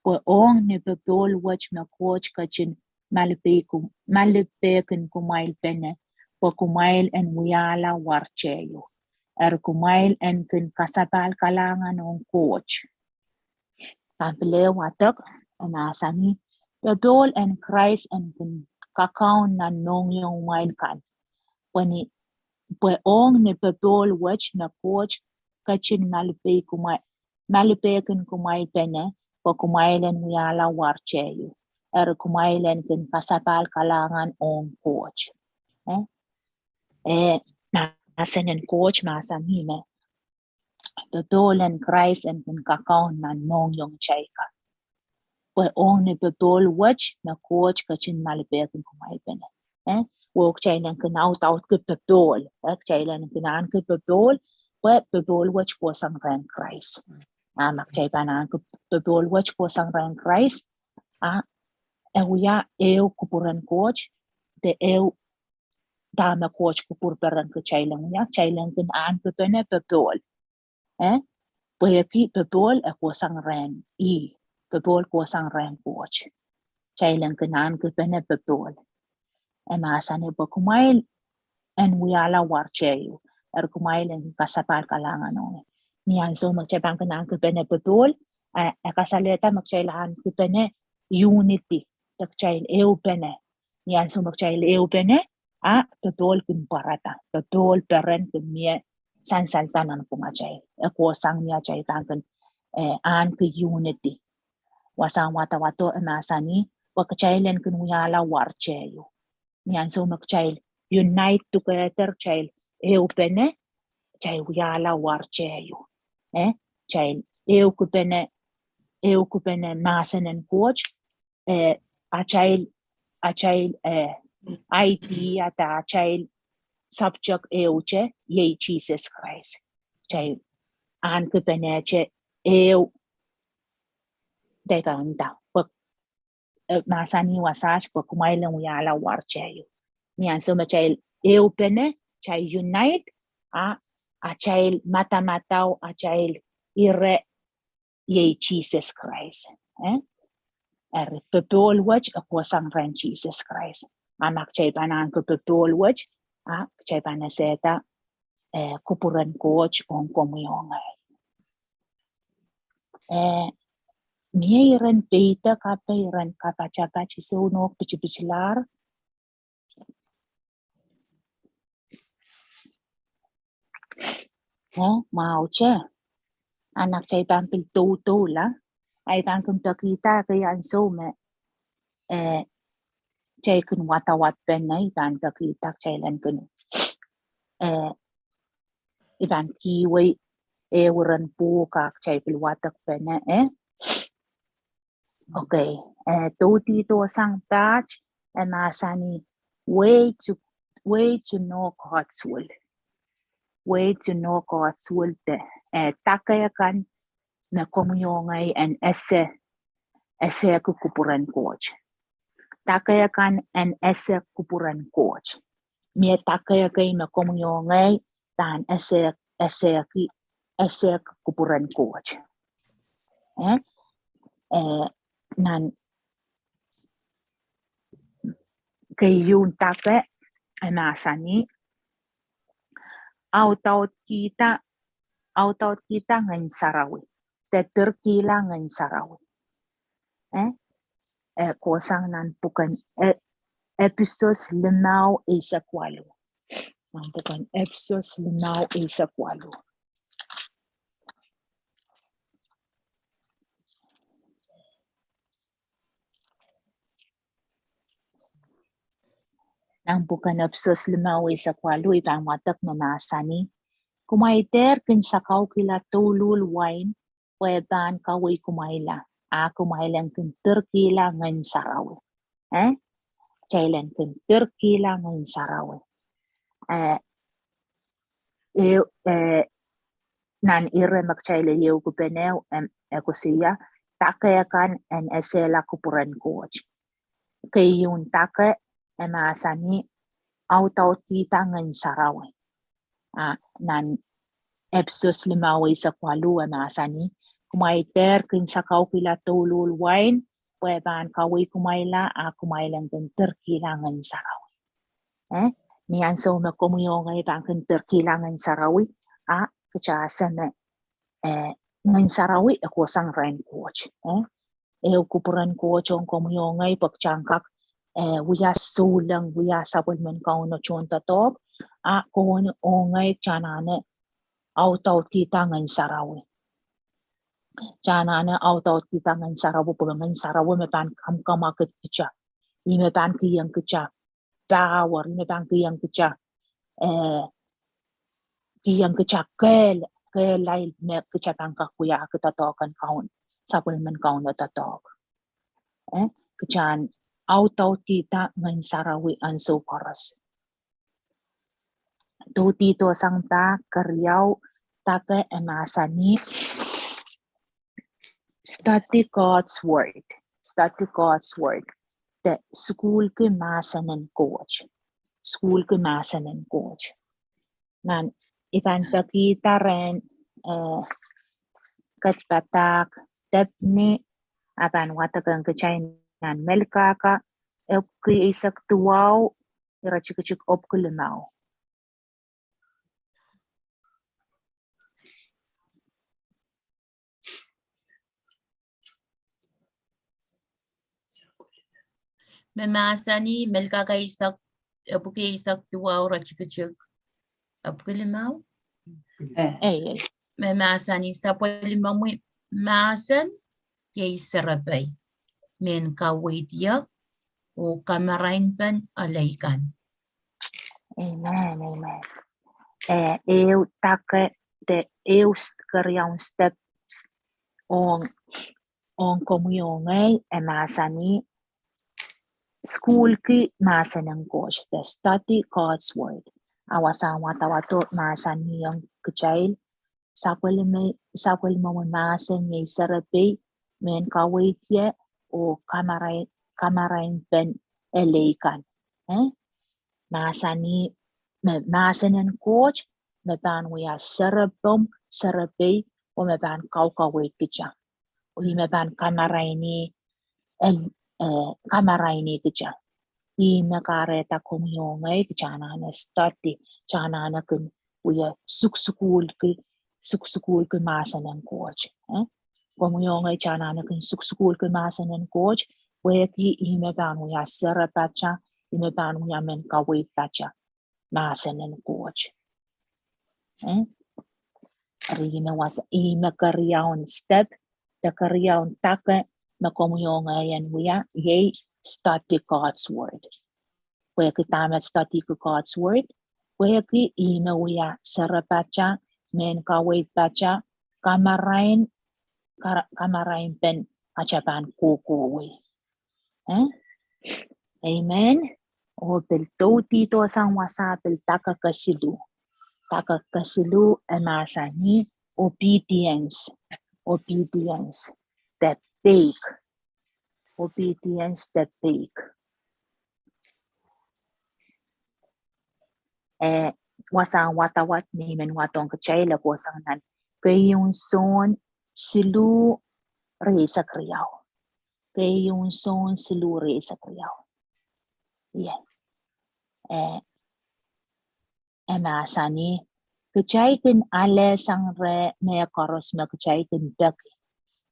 Pwe ong ne popol wech me Kot kachin malipekin kumwail pene, pwe kumwail en wiala war cheu. Eri kumwail en kin kasapal kalangan ong Kot. Pampilewatok, e masani, popol en Kraist en kin kakaun non mongiong mwail kan. Pwe ni, pwe ong ne popol wech me Kot kachin malipei kumwail, malipekin kumwail pene, pwe kumwail en wiala war cheu. Eri kumwail en kin kasapal kalangan ong Kot. Eh? Eh, masenen Kot masani me popol en Kraist en kin kakaun non mongiong cheu ika. Pwe ong ne popol wech me Kot kachin malipekin kumwail pene. Eh? Wo kitail en kin autaut ke popol. Eh, kitail en kin an ke popol, pwe popol wech kosang ren Kraist. A, me kitail pwan an ke popol wech kosang ren Kraist. A, e wia eu kupwuren Kot, de eu tame Kot kupwur perenki kitail en wia, kitail en kin an ke pene popol. Eh? Pwe eki popol e kosang ren i, popol kosang ren Kot. Kitail en kin an ke pene popol. E masani pwe kumwail en wiala war cheu, eri kumwail en kasapal kalangan ong. Ni ansou me kitail pwan kin an ke pene popol, eh, e kasalehda me kitail an ke pene unity, de kitail eu pene. Ni ansou me kitail eu pene, A, popol kin pwarata, popol peren kin mie sansalta non pungachai. Ekosang mi achai pangken, eh, an ke unity. Wasan watawato e masani, pwe kitail en kin wiala war cheu. Ni ansou me kitail unite together, kitail eu pene, kitail wiala war cheu. Eh, kitail eu kupene, eu kupene masenen Kot, eh, achail, achail, eh, idea ta achail subject eu che, iei Jesus Christ. Achail an kupene che eu, daipaunta, pwe, eh, masani wasach pwe kumwail en wiala war cheu. Ni ansou me achail eu pene, achail unite, a, achail matamatau, achail ire, iei Jesus Christ. Eh? Eri popol wech ekosang ren Jesus Christ. A mak chai panan ke popol wech, a chai panan seta, eh, kupuren Kot on komiongei. Eh, mie iren peita kape iren kapachapach isounok pichipichilar. Eh, mauche. Anak chai pan pil toutoula. Ai pan kun pekita ke ansou me, eh, chai kun watawat pen ai pan pekita chai len kun. Eh, ipan kiwei, eh, uren pukak chai pil watak pen, eh. Okay, eh, toti to sang pach, eh, masani way to, way to know God's will. Way to know God's will te, eh, takekan me komiongei en ese, ese kukupuren Kot. Takekan en ese kupuren Kot. Mie takekei me komiongei tan ese, ese ki, ese kupuren Kot. Eh? Eh, nan keiun take, e masani, autaut kita, autaut kita ngeni sarawi. Te tirkila ngeni sarawi. Eh? Eh, kosang nan puken, eh, Episos limau eisek walu. Nan puken Episos limau eisek walu. Nan puken Episos limau eisek walu ipan watak me masani. Kumwaiter kin sakaukila toulul wain, pwe pan kawei kumwaila, a kumwailen kin tirkila ngeni sarawi. Eh? Chailen kin tirkila ngeni sarawi. Eh, eu, eh, nan ire mak chaile eu kupeneu, em, ekusia, takekan en esela kupuren Kot. Keiun take, e masani, autaut kita ngeni sarawi. A, nan Episos limau eisek walu e masani, kumwaiter kin sakaukila toulul wain, pwe pan kawei kumwaila, a kumwailen kin tirkila ngeni sarawi. Eh? Ni ansou me komiongei pan kin tirkila ngeni sarawi, a, kichaseme, eh, ngeni sarawi ekosang ren Kot. Eh? Eu kupuren Kot on komiongei pwe chang kak, eh, wia souleng, wia sapwellimen Kauno chon totok, a kon ongei chanane autaut kita ngeni sarawi. Chanane autaut kita ngeni sarawi, pwe ngeni sarawi me pan kamkamakit kicha. I me pan kien kicha power, i me pan kien kicha, eh, kien kicha kel, kel lail me kicha pan kak wia ketotoken Kaun, sapwellimen Kauno totok. Eh, kichan autaut kita ngeni sarawi ansou koros. Toti to sang ta keriau take e masani, study God's word. Study God's word. Te sukulki masenen Kot. Sukulki masenen Kot. Nan ipan pekita ren, eh, ketpatak tepni, apan wataken kichai nan Melkaka, epki eisek tuwau, ira chikichik epki limau. Me masani Melkaka eisek epuku eisek, tiu, aur, achikichik, epuku limau. Eh. Ei, ei. Me masani, sapwellimomwi masen iei serepei, men kaweiti o kamarain pen aleikan. Amen, amen. Eh, eu take te eu st-, keriaun step ong, ong komi ongei, e masani, skuulki masenen Kot, the study God's word. Aua sa watawato masani ong kichail, sapwelime-, sapwellimomwi masen iei serepei, men kaweiti o kamarain, kamarain pen aleikan. Eh? Masani, me, masenen Kot, me pwan wia serepom, serepei, o me pwan kaukaweiti kicha. O i me pwan kamaraini, el, eh, kamaraini kicha. I me ka reta komi ongei, kicha na ne study, kicha na ne kin wia suksukulki, suksukulki masenen Kot. Eh? Komi ongei, kicha na ne kin suksukulki masenen Kot, pwe ki i me pwan wia serepacha, i me pwan wia men kaweitacha masenen Kot. Eh? Ri me was, i me keriaun step, the keriaun take, me komi ongei en wia, iei study God's word. Pwe ki ta me study God's word, pwe ki i me wia serepacha, men kaweitacha, kamarain, ka-, kamarain pen achapan kokowei. Eh? Amen. O pil tou tito sang wasa pil takakasilu. Takakasilu e masani obedience. Obedience. The faith. Obedience, the faith. Eh, wasa watawat nimen waton kichail e kosang nan Keiun Son silu reisek riau. Keiun Son silu reisek riau. Ie. Eh, e masani, kichai kin ale sang re me koros me kichai kin peki.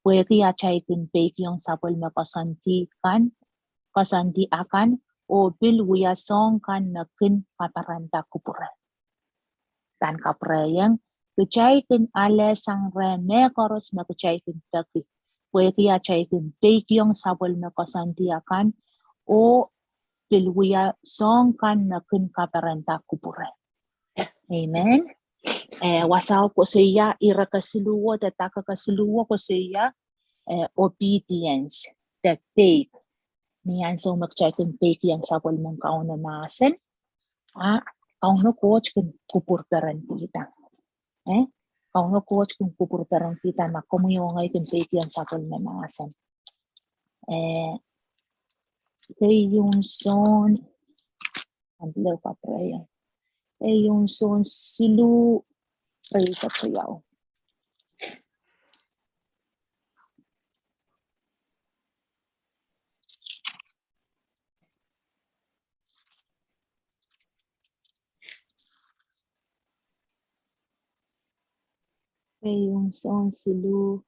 Pwe ki achai kin peikiong sapwelime kosanti kan, kosanti akan, o pil wia song kan me kin kaparanta kupure. Pwan kapre ieng, kichai kin ale sang re me koros me kichai kin peki. Pwe ki achai kin peikiong sapwelime kosanti akan, o pil wia song kan me kin kaparanta kupure. Amen. Eh, wasau koseia, ira kasiluo, te taka kasiluo koseia, eh, obedience, te faith. Mi ansou me kichai kin peikiong sapwelime Kauno masen. A, Kauno Kot kin kupur peren kita. Eh? Kauno Kot kin kupur peren kita, ma komi ongei kin peikiong sapwelime masen. Eh, Keiun Son, Anleu ka prayer. Keiun Son silu reisek riau. Keiun Son silu.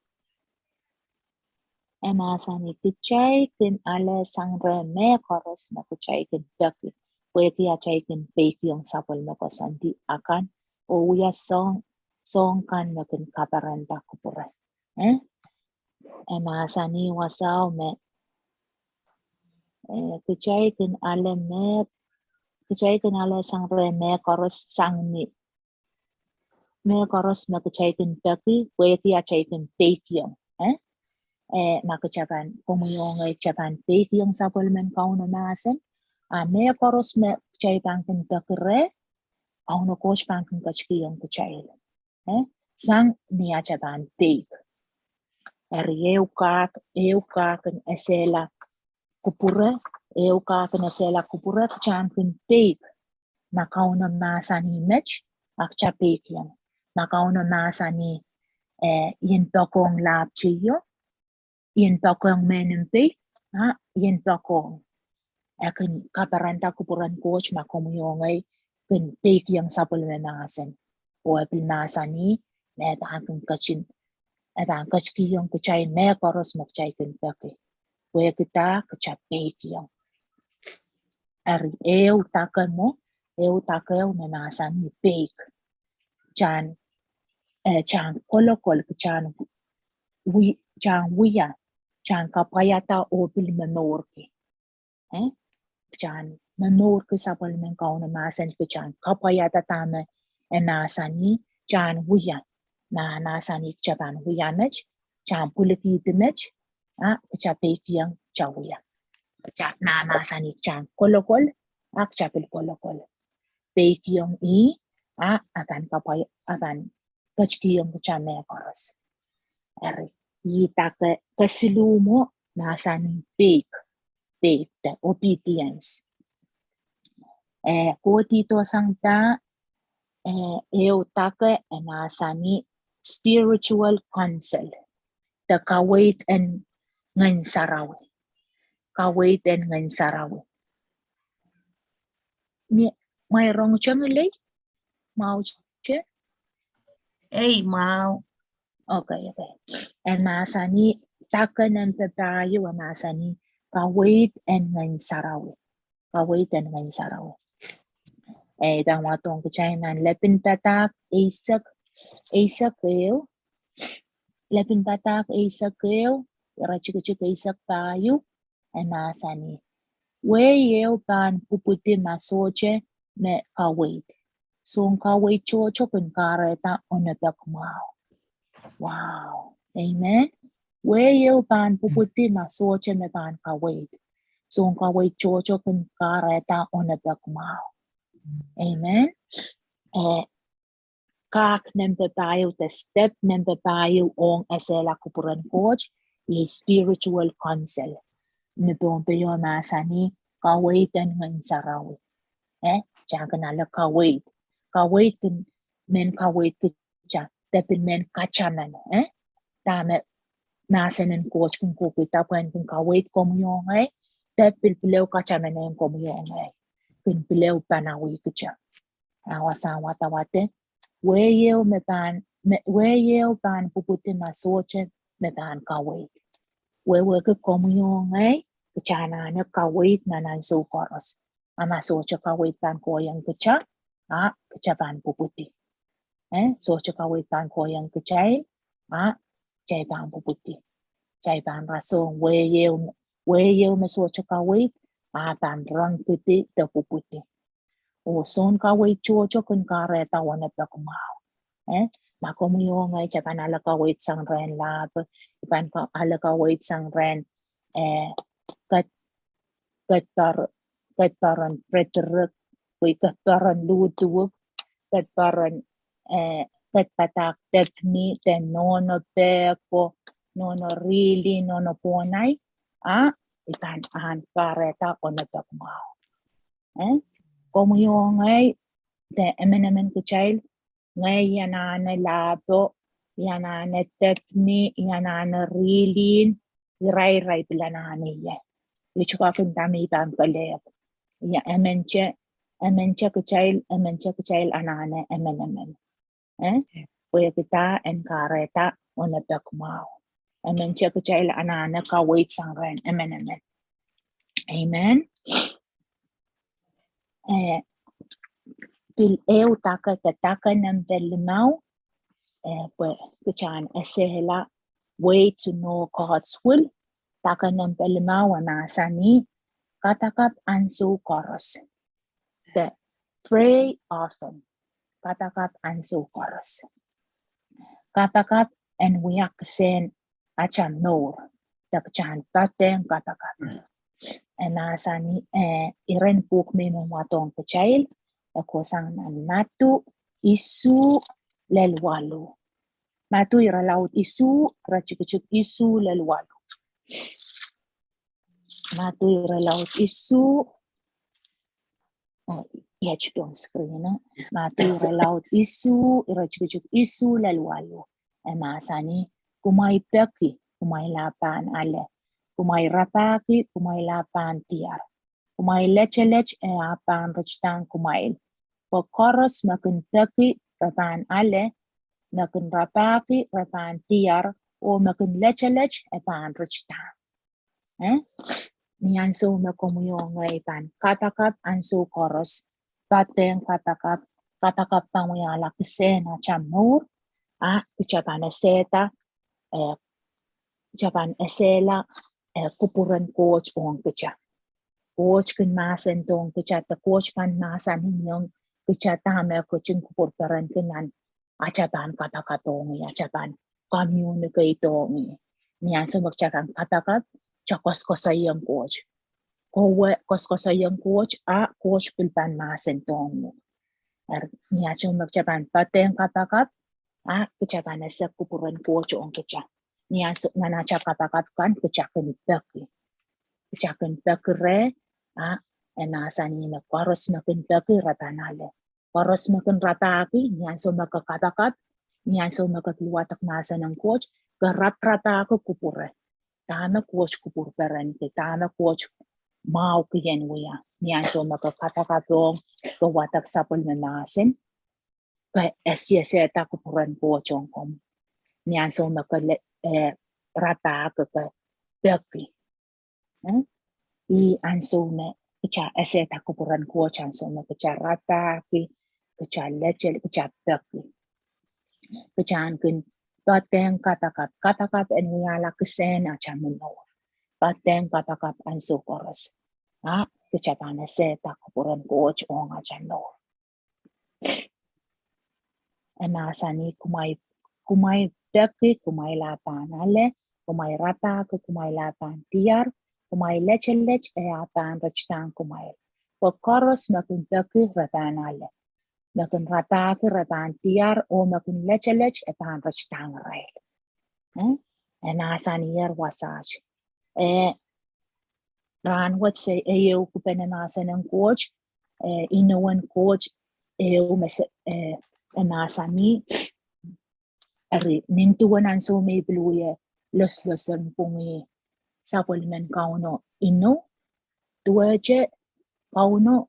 E masani, kichai kin ale sang re me koros me kichai kin peki. Pwe ki achai kin peikiong sapwelime kosanti akan, o wia song, song kan me kin kaparanta kupure. Eh? E masani wasau me, eh, kichai kin ale me, kichai kin ale sang re me koros sang ni me koros me kichai kin peki, pwe ki achai kin peikiong, eh? Eh, ma kichai pwan, komi ongei, kichai pwan peikiong sapwelime Kauno masen, a me koros me kichai pwan kin peki re, Kauno Kot pwan kin kachikiong kichai. Eh? Sang ni achai pwan peik. Eri eu kak, eu kak en esela kupure, eu kak en esela kupure, kichai kin peik. Ma Kauno masani met, a kichai peikiong. Ma Kauno masani, eh, ien pokong lap cheio, ien pokong menem pei, a, ien pokong. E kin kaparanta kupuren Kot ma komi ongei, kin peikiong sapwelime masen. O e pil masani, me pwan kin kachin, e pwan kachikiong kichai me koros me kichai kin peki. Pwe kita kichai peikiong. Eri eu takemo, eu takeo me masani peik. Chan, eh, chan kolokol, chan wi-, chan wia, chan kapwaiata o pil memourki. Eh? Chan memourki sapwellimen Kauno masen, ke chan kapwaiata tame e masani, chan wia. Ma masani chan wia met, chan pwilikiti met, a, chan peikiong chan wia. Chan, ma masani chan kolokol, a, chan pil kolokol. Peikiong i, a, akan kapwai, akan kachkiong chan me koros. Eri, i take kesilumo masani peik, peik, the obedience. Eh, koti to sang ta, eh, eu take e masani spiritual counsel, the kaweiten Ngun Sarawi. Kaweiten Ngun Sarawi. Mi, mwa rong cheng lei? Mau che? Ei, mau. Okay, okay. E masani, take nempe payu e masani, kaweiten Ngun Sarawi. Kaweiten Ngun Sarawi. Ei, dan ua tong kichai nan Lepin Patak eisek, eisek eu. Lepin Patak eisek eu, ira chikichik eisek payu, e masani. Wei eu pwan puputi ma soche me kaweit. Song kaweit chocho kun kareta onepek mwaw. Wow. Amen. Wei eu pwan puputi ma soche me pwan kaweit. Song kaweit chocho kun kareta onepek mwaw. Amen. Eh, kak nempe payu, the step nempe payu ong esela kupuren Kot, i spiritual counsel. Nepompeyo masani kaweiten Ngun Sarawi. Eh, chakena le kaweit. Kaweit kin men kaweit kicha, tepin men kachaman, eh? Tame masenen Kot kin kuku tapwen kin kaweit komuyo ngai, tepil pileu kachaman en komuyo ngai. Kin pileu panawi kicha. Awa sa watawate, wei eu me pwan, me, wei eu pwan puputi ma soche me pwan kaweit. Wewe ke komuyo ngai, kicha anane kaweit nanan sou koros. A ma soche kaweit pwan koyang kicha, a, kicha pwan puputi. Eh, soche kaweit pwan koyang kichai, a, chai pwan puputi. Chai pwan rasong wei eu, wei eu me soche kaweit, a pwan rong kiti te puputi. O song kaweit chocho kun kareta onepek mwaw. Eh, ma komuyo ngai chapwan ale kaweit sang ren lab, chapwan ka-, ale kaweit sang ren, eh, ket, ket par-, ket paran rhetoric, we ket paran lutuwuk, ket paran, eh, ket patak tepni, te nono peko, nono rili, nono ponai, a, itan an kareta onepek mwaw. Eh? Komuyo ngai, te emenemen kichail, ngai ianane lapo, ianane tepni, ianane rilin, irairai pilanane ie. Ichukakun tami pwan pelep. Ia emenche, emenche kichail, emenche kichail anane emenemen. Eh? Pwe kita en kareta onepek mwaw. Emenche kichail anane kaweit sang ren emenemen. Amen. Eh, pil eu take, te take nempe limau, eh, pwe kichan esela Way to Know God's Will, take nempe limau e masani, kapakap ansou koros. The pray often. Kapakap ansou koros. Kapakap en wiak sen acha mour, tak chan paten kapakap. E masani, eh, iren puk mi mwen ua tong kichail, e kosang nan Matu isu lel walu. Matu ira laut isu, ira chikichik isu lel walu. Matu ira laut isu, oh, ia chikon screen, eh. Matu ira laut isu, ira chikichik isu lel walu. E masani, kumwai peki, kumwai la pwan ale. Kumwai rapaki, kumwai la pwan tiar. Kumwai lechelech, e a pwan richtan kumwail. Pwe koros me kin peki, re pwan ale, me kin rapaki, re pwan tiar, o me kin lechelech, e pwan richtan. Eh? Ni ansou me komiongei pwan kapakap ansou koros, pateng kapakap, kapakap pwan wialakisen acha mour, a, kicha pwan eseta, eh, kicha pwan esela, eh, kupuren Kot won kicha. Kot kin masen tong kicha, te Kot pwan masan inyong kicha tame kuchun kupur peren kinan, acha pwan kapakap won i, acha pwan communicate won i. Ni ansou me kicha pwan kapakap, cha koskosoion Kot. Kowe koskosoion Kot, a, Kot pil pwan masen tong. Ar, ni ansou me kicha pwan pateng kapakap, a, kicha pwan ese kupuren Kot won kicha. Ni ansou, non acha kapakap kan, kicha kin peki. Kicha kin peki re, a, ena sani me koros me kin peki re pwan ale. Koros me kin rapaki, ni ansou me ke kapakap, ni ansou me ke luwatak masen en Kot, ke raprapaki kupure. Tame Kot kupur peren ke, tame Kot mau kien wia. Ni ansou me ke kapakap won, ke watak sapwelime masen, ke esieseta kupuren Kot won kom. Ni ansou me ke le, eh, rapaki, ke peki. Eh? I ansou me kicha eseta kupuren Kot, ansou me kicha rapaki, kicha lechel, kicha peki. Kicha an kin pateng kapakap, kapakap en wialakisen acha mour. Pateng kapakap ansou koros. A, kicha pwan eseta kupuren Kot won acha mour. Ena sani kumwai, kumwai peki, kumwai la pwan ale, kumwai rapaki, kumwai la pwan tiar, kumwai lechelech, e a pwan rech tang kumwai. Pwe koros me kin peki re pwan ale. Me kin rapaki re pwan tiar, o me kin lechelech e pwan rech tang rael. Eh? Ena sani er wasach. Eh, ran wet se eu kupen ena senen Kot, eh, inowen Kot, eu mese, eh, ena sani, eri nin tuwen ansou me ipil wie loslosen pungi sapwelimen Kauno ino, tueche Kauno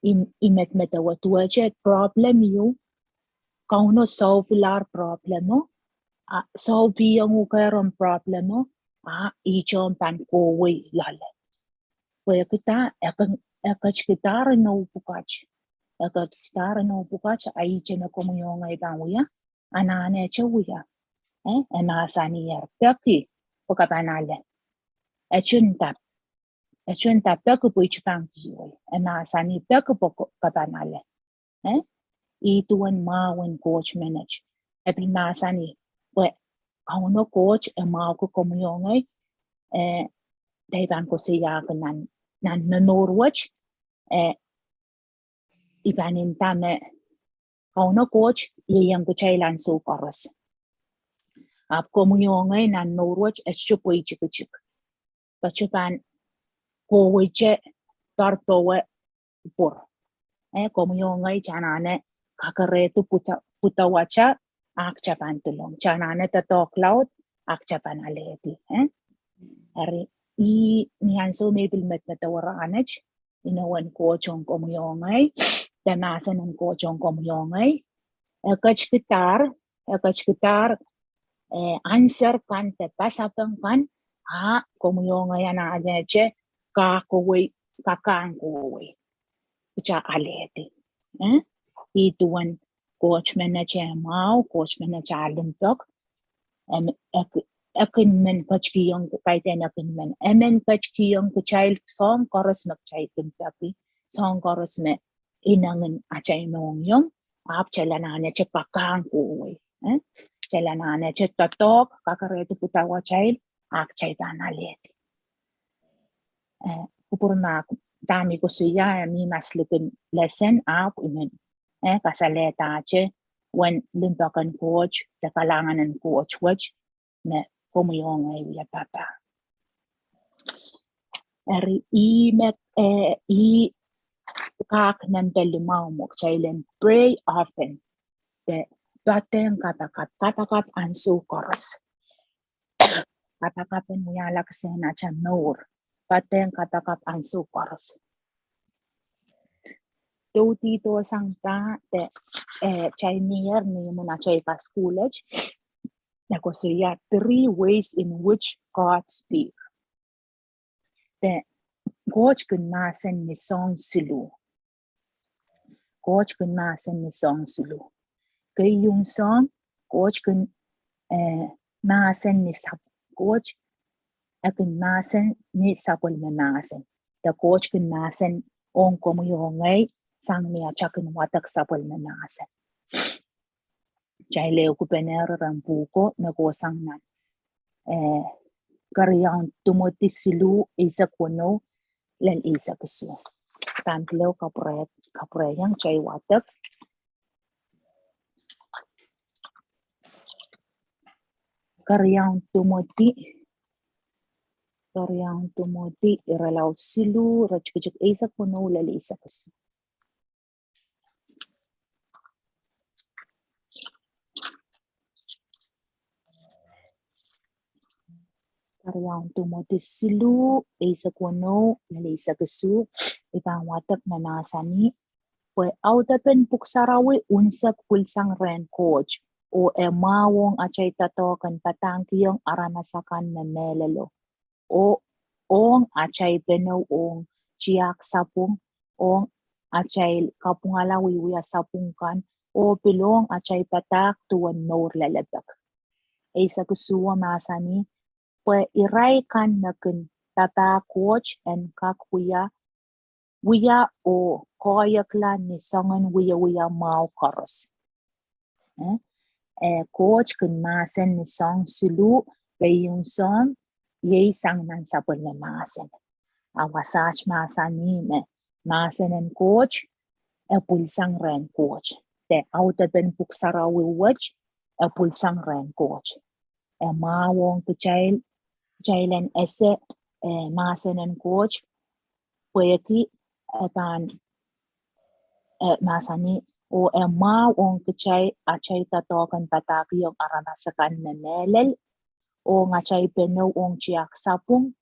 im-, imetmetewe tueche problem iu, Kauno solve lar problem o, a, solve iong ukeron problem o, a, ichon pwan kowei lale. Pwe kita, ekon, ekkoch kita re no pukach. Ekkoch kita re no pukach, a ichene komiongei pwan wia, anane che wia. Eh, ena sani er peki, pwe ka pwan ale. Echun tap, echun tap peki pwe ichi pwan kiwei. Ena sani peki pwe ka pwan ale. Eh? I tuwen mawen Kot me nech. Epil masani, pwe Kauno Kot e mau ke komiongei, eh, taipan kose yak nan, nan me mour wech, eh, ipanin tame Kauno Kot, iei ian kichai lan sou koros. Ap komiongei nan mour wech, ech chupwe ichikichik. Kachupan koweche tar towe pur. Eh, komiongei chanane kakeretu puta, puta wacha, ak chapan tulong. Chanane tatok laut, ak chapan aleti. Eh? Ari, i ni ansou me ipil metmetewe ranech, inowen Kot won komiongei, te masen en Kot won komiongei, ekkoch kitar, ekkoch kitar, eh, answer kan te pasapen kan, a, komiongei anane che, ka kowei, ka kan kowei. Kicha aleti. Eh? I tuwen Kot me nech e mau, Kot me nech a limpok. Em, ek-, ekin men kach kiong, kaiten ekin men. Emen kach kiong kichail song koros me kichail kin peki. Song koros me inangen achai mong yong. Ap chela nane che kakan kowei. Eh? Chela nane che totok, kakeretu puta wachail, ak chai pwan aleti. Eh, kupur mak, tami kosuya, eh, mi mas lukun lesen, ap, imen. Eh, kasaleta che, wen limpoken Kot, te kalanganen Kot wech, me komiongei wia papa. Eri i met, eh, i kak nempe limau mok chailen pray often. Te pateng kapakap, kapakap ansou koros. Kapakapen wialak sen acha mour. Pateng kapakap ansou koros. Touti to sang ta te, eh, chai nier ni mun achai ka school age. Nako suya three ways in which God speak. Te Kot kin masen ni song silu. Kot kin masen ni song silu. Keiun song, Kot kin, eh, masen ni sap-, Kot, e kin masen ni sapwelime masen. Te Kot kin masen ong komi o ngei, sang mi achakin watak sapwelime masen. Chai le okupener ren puko me ko sang nan. Eh, Kariaun Timoti silu eisek wonou lel eisek isu. Tanpileu kapre, kapre yang chai watak. Kariaun Timoti, Kariaun Timoti, irelaud silu, rechikechik eisek wonou lel eisek isu. Kariaun Timoti silu, eisek wonou lel eisek isu, ipan watak me masani, pwe autepen puk sarawi unsek pulsang ren Kot, o e mawong achai tatoken patang kiong aramas akan me melelo. O, ong achai penou ong chiak sapung, ong achai kapungala wiwia sapung kan, o pil ong achai patak tuwen mour lelepek. Eisek isu a masani, pwe irai kan me kin papa Kot en kak wia, wia o koyekla ni songen wiewia mao koros. Eh, eh, Kot kin masen ni song silu, keiun song, iei sang nan sapwelime masen. Awasach masani me, masenen Kot, e pulsang ren Kot. Te autepen puk sarawi wech, e pulsang ren Kot. E mawong kichail, kichailen ese, eh, masenen Kot, pweki, etan, eh, masani, o e mawong kichai, achai tatoken pataki ong aramas akan me melel, ong achai penou ong chiak sapung,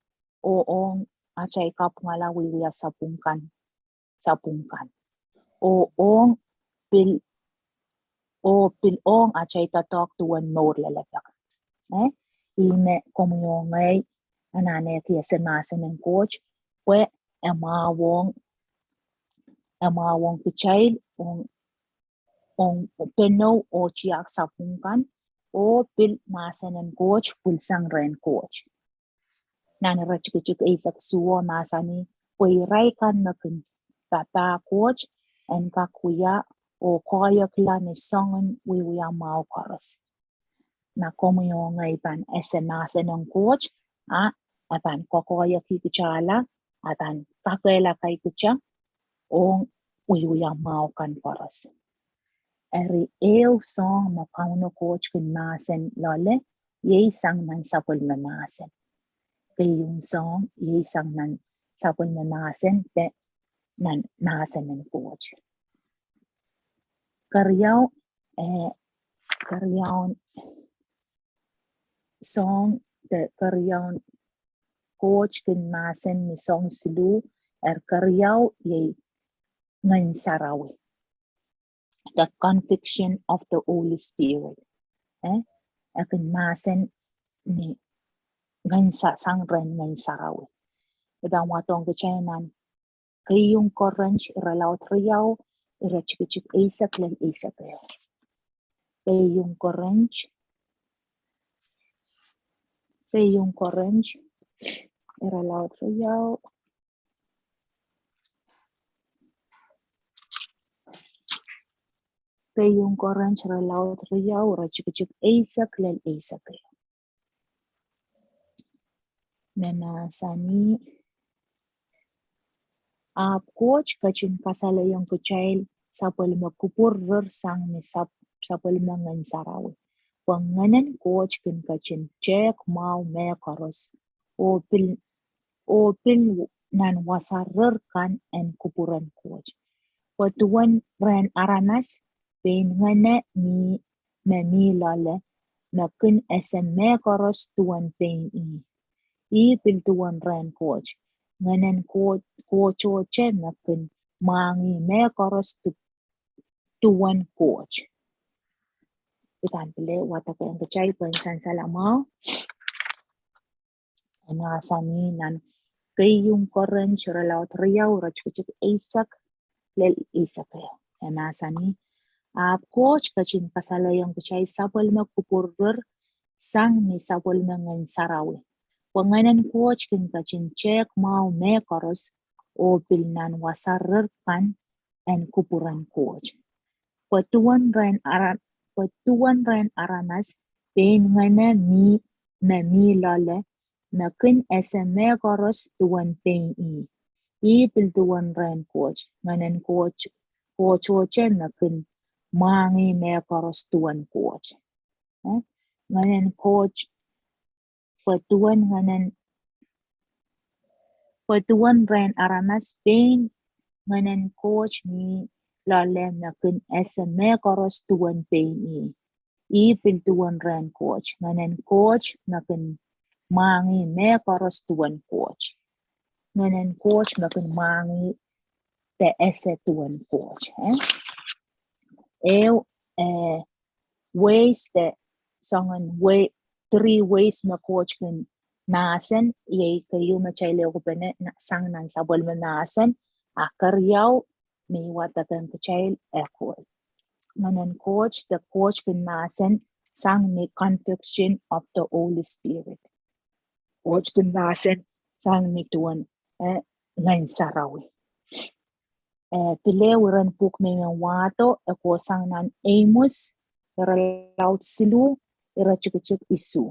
o ong achai kapungala wiwia sapung kan, sapung kan. O ong pil, o pil ong achai tatok tuwen mour lelepek. Eh? Ime komi o ngei, anane ki ese masenen Kot, pwe e mawong, e mawong kichail, ong, ong penou o chiak sapung kan, o pil masenen Kot, pulsang ren Kot. Nan rechikechik eisek isu a masani, pwe irai kan me kin papa Kot, en kak wia, o koyekla ni songen wiwia mao koros. Na komi o ngei pan ese masenen Kot, a, apan kokoyeki kichala, apan kakela kai kicha, ong wiwia mao kan koros. Eri eu song me kauno Kot kin masen lole, iei sang nan sapwelime masen. Keiun song, iei sang nan sapwelime masen, te nan masenen Kot. Kariau, eh, kariaun song, te kariaun Kot kin masen ni song silu, er kariau iei Ngun Sarawi. The conviction of the Holy Spirit. Eh? E kin masen ni Ngun Sa-, sang ren Ngun Sarawi. Ita watong kichai nan Keiun Korint, irelaud riau, irechikechik eisek lel eisek eu. Keiun Korint, Keiun Korint, irelaud riau. Keiun Korint, irelaud riau, irechikechik eisek lel eisek eu. Me masani, ap Kot kachin kasaleong kichai sapwelime kupur rer sang ni sap-, sapwelime Ngun Sarawi. Pwe Ngunen Kot kin kachin chek mau me koros. O pil, o pil nan wasa rer kan en kupuren Kot. Pwe tuwen ren aramas, pein ngene mi me mi lale, me kin ese me koros tuwen pein i. I pil tuwen ren Kot. Ngenen Kot, Kot oche me kin mangi me koros tu-, tuwen Kot. Itan pele wataken kichai pwe en sansalamau. Ena sani nan Keiun Korint, ira laut riau, ira chikchik eisek, lel eisek ew. E masani, a Kot kechiw kasaleong kich ai sapwelime kupurir sang mi sapwelime ngen sarawi. Pwe ngenen Kot kin kechiw chek mwau me koros o pil nan wasarir kan en kupuren Kot. Pwe tuon ren ara-, pwe tuon ren aramas pein ngene mi me mi lole, me kin ese me koros tuon pein i. I pil tuon ren Kot, ngenen Kot, Kot oche me kin mwangi me koros tuon Kot. Eh? Ngenen Kot, pwe tuon ngenen, pwe tuon ren aramas pein ngenen Kot mi lole me kin ese me koros tuon pein i. I pil tuon ren Kot, ngenen Kot me kin mwangi me koros tuon Kot. Ngenen Kot me kin mwangi te ese tuon Kot, eh? Eu, eh, ways te songen we, three ways me Kot kin masen, iei keiu me chai le okupene na, sang nan sapwelime masen, a keriau, mi wata ken kichail ekoi. Ngenen Kot, te Kot kin masen, sang mi conviction of the Holy Spirit. Kot kin masen, sang mi tuon, eh, ngen sarawi. Eh, pil eu iren puk me men wato, e ko sang nan Eimus, ira laut silu, ira chikchik isu.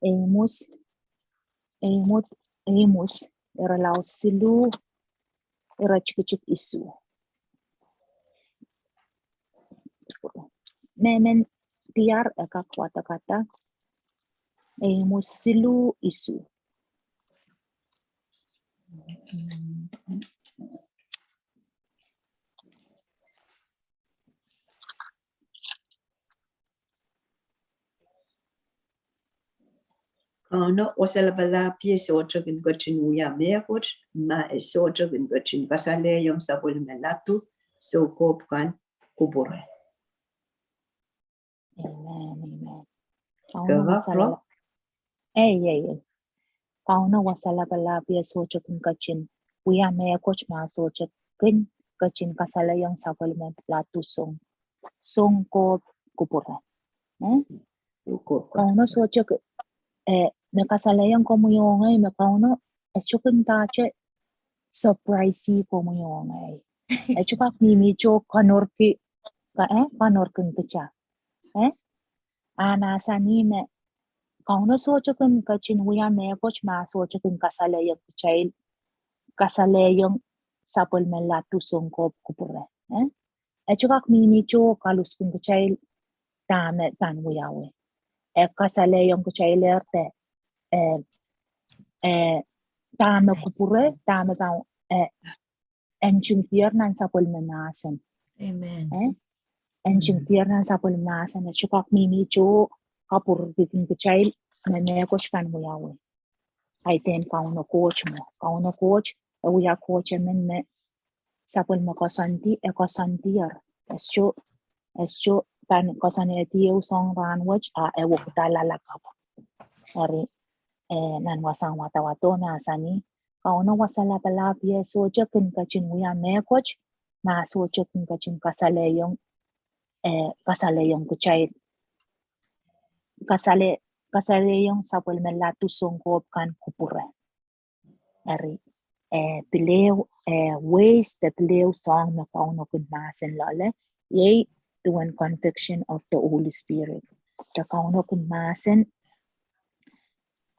Eimus, Eimus, Eimus, ira laut silu, ira chikchik isu. Me men tiar e kak watakata. Eimus silu isu. Kauno wasa lapalap i ese ochokin kechiw wia mekot, me ese ochokin kechiw kasaleong sapwelime latu soukop kan kupure. Amen, amen. Kauno wasa lap-, ei, ei, ei. Kauno wasa lapalap i ese ochokin kechiw wia mekot me ese ochokin kechiw kasaleong sapwelime latu song, soukop kupure. Eh? Kauno ese ochok, eh, me kasaleong komi ongei me Kauno, e chok ita che surprise komi ongei. E chok ak mi mi chok kanorki, ka, eh, kanorkin kicha. Eh? Ana sani me Kauno ese ochokin kechiw wia mekot me ese ochokin kasaleong kichail, kasaleong sapwelime latu soukop kupure. Eh? E chok ak mi mi chok kaluskin kichail tame tan wiawe. E kasaleong kichail er te, eh, eh, tame kupure, tame ta, eh, en ching tiar nan sapwelime masen. Amen. Eh? En ching tiar nan sapwelime masen, e chok ak mi mi chok kapururkikin kichail me mekot kan wiawe. Aiten Kauno Kot mo. Kauno Kot, e wia Kot emon me sapwelime kosondi, e kosondi ar. Ese chok, ese chok, pan kosondi eu song ran wech, a, e wokta lalakap. Eri, eh, nan wasan watawato me asani, Kauno wasa lapalap i ese ochokin kechiw wia mekot, me ese ochokin kechiw kasaleong, eh, kasaleong kichail, kasale, kasaleong sapwelime latu soukop kan kupure. Eri, eh, pil eu, eh, ways te pil eu song me Kauno kin masen lole, iei tuon conviction of the Holy Spirit. Te Kauno kin masen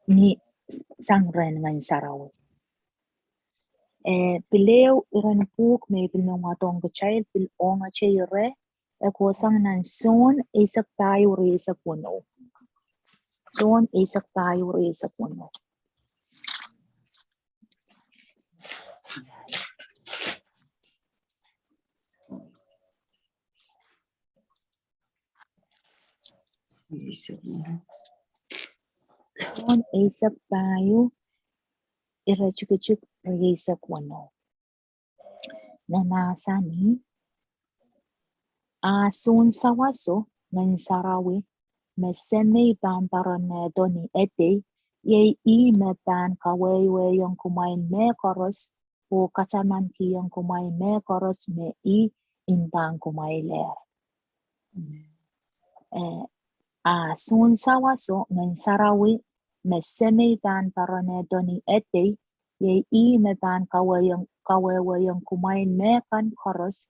ni s-, sang ren ngen sarawi. Eh, pil eu iren puk me pil men wato ngechail, pil ongache ire, e ko sang nan Jon eisek payu ri eisek wonu. Jon eisek payu ri eisek wonu. Jon eisek payu, ira chukechuk ri eisek wonu. Ne ma sani, a sun sawaso ngen sarawi, me semei pamparanato ni etei, Iei i me pwan kaweweionkumwail me koros, o kachamankiongkumwail me koros me i intankumwailer. Eh, a sun sawaso Ngun Sarawi me Semei pwan paranetoni etei, iei i me pwan kaweiong-, kaweweionkumwail me kan koros,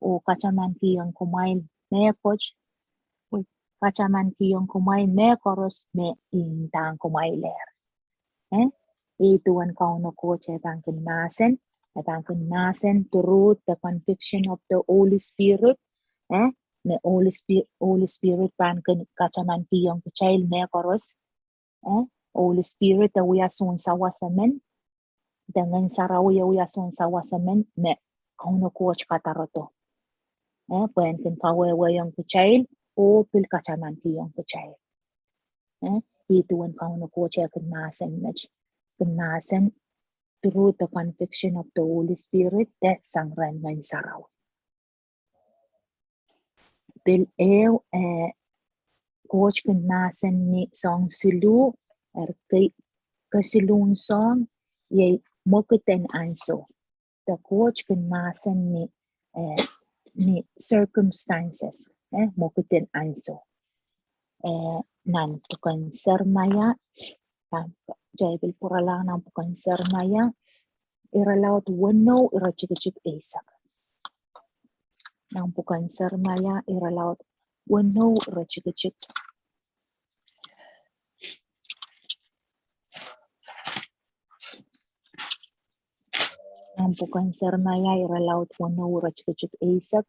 o kachamankiongkumwail me koch, kachamankiongkumwail me koros me intankumwailer. Eh? Ei tuen Kauno Kot e pwan kin masen, e pwan kin masen through the conviction of the Holy Spirit. Eh? Me Holy Spirit, Holy Spirit pwan kin kachamankiongkich me koros. Eh? Holy Spirit e wia sun sawasemen, the Ngun Sarawi e wia sun sawasemen, me Kauno Kot ka taroto. Eh? Pwan kin kaweweiongkich, o pil kachamankiongkich. Eh? Ei tuen Kauno Kot e kin masen met, kin masen through the conviction of the Holy Spirit, the sangren Ngun Sarawi. Pil eu, eh, Kot kin masen ni song silu, er kei, kesilun song, iei mokiten anso. The Kot kin masen ni, eh, ni circumstances, eh, mokiten anso. Eh, non puken Seremaia, ah, jai pil puralong non puken Seremaia, ira laot wenno ira chikichik eisek. Non puken Seremaia ira laot wenno ira chikichik. Non puken Seremaia ira laot wenno ira chikichik eisek,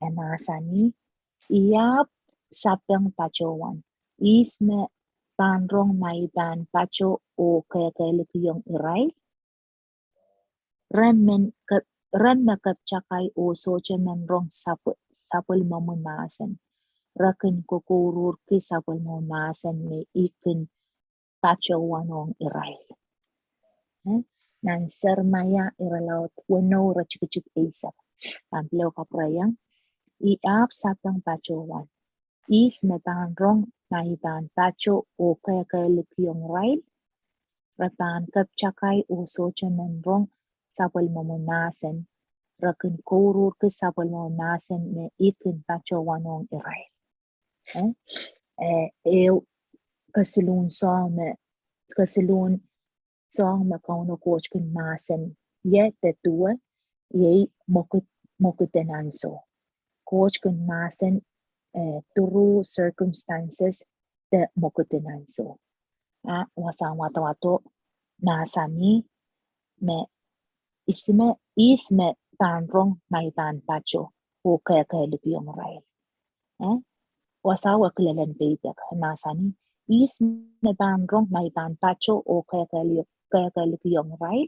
e masani, iap sapeng pachowan. Is me pwan rong mai pwan pacho o kekelikiong irail. Ren men kep-, ren me kepchakai o sochemen rong sapwe-, sapwelmomun masen. Ra kin kokoururki sapwelmomun masen me i kin pachowanong irail. Eh? Non Seremaia ira laot wenno ira chikichik eisek. Am pil eu kaprayang. Iap sapeng pachowan. Is me pwan rong mai pwan pacho o kekelikiong irail. Ra pwan kepchakai o sochemen rong sapwelmomun masen. Ra kin koururki sapwelmomun masen me i kin pachowanong irail. Eh? Eh, eu kesilun song me, kesilun song me Kauno Kot kin masen, ie te tue, iei mokut-, mokuten anso. Kot kin masen, eh, through circumstances, te mokuten anso. A, wasa watowato, masani, me is me, is me pwan rong mai pwan pacho o kekelikiong irail. Eh? Wasa we kilelen peitek, masani, is me pwan rong mai pwan pacho o kekeli-, kekelikiong irail.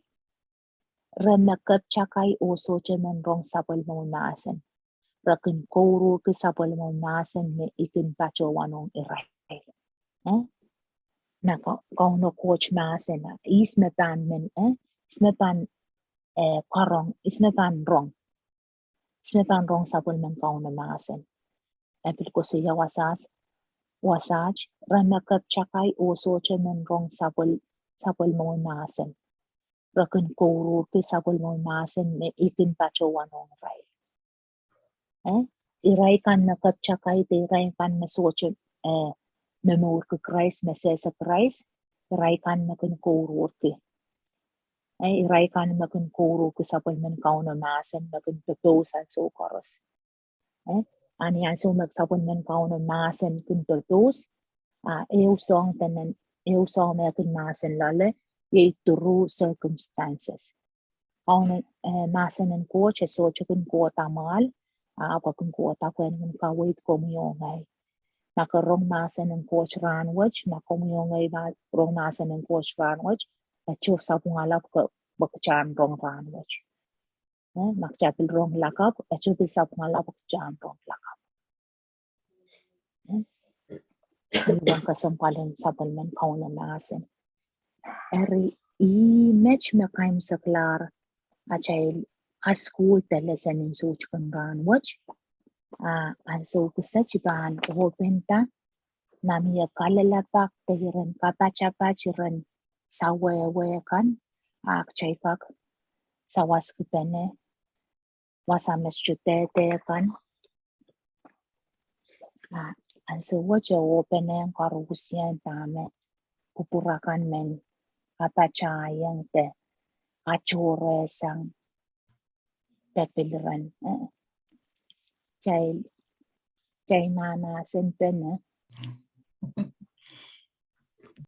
Ren me kepchakai o sochemen rong sapwelmomun masen. Ra kin koururki sapwelmomun masen me i kin pachowanong irail. Eh? Na Ka-, Kauno Kot masen, is me pwan men, eh? Is me pwan, eh, karong, is me pwan rong. Is me pwan rong sapwelmen Kauno masen. Epil kosoia wasach, wasach, ren me kepchakai o sochemen rong sapwel-, sapwelmomun masen. Ra kin koururki sapwelmomun masen me i kin pachowanong irail. Eh? Irail kan me kepchakai te irail kan me soche, eh, me mourki Kraist, me sese Kraist, irail kan me kin koururki. Eh, irail kan me kin koururki sapwelmen Kauno masen me kin totous ansou koros. Eh, ani ansou me sapwelmen Kauno masen kin totous, a, eu song tenen, eu song me kin masen lale, iei through circumstances. Kauno, eh, masenen Kot, e soche kin Kot amwal, a, pwe kin Kot akwen ngun kaweit komi ongai. Naka rong masenen Kot ran wech, naka komi ongai ba rong masenen Kot ran wech, e cho sapungalap ke bok chan rong ran wech. Eh, mak chapel rong lakap, e chupil sapungalap chan rong lakap. Eh, iwan kasempwalen sapwelmen Kauno masen. Eri i mech me kaim seklar achail kaskul te lesen in such kan ran wech. A, ansou kisach ipan open ta, namie kalelapak te iren kapachapach iren sawewe kan, ak chaifak sawas kupene, wasa mes chutete kan. A, ansewo che openen karusian tame kupurakan men apachaieng te achoresang te piliran. Eh, chai, chai nana sen pene.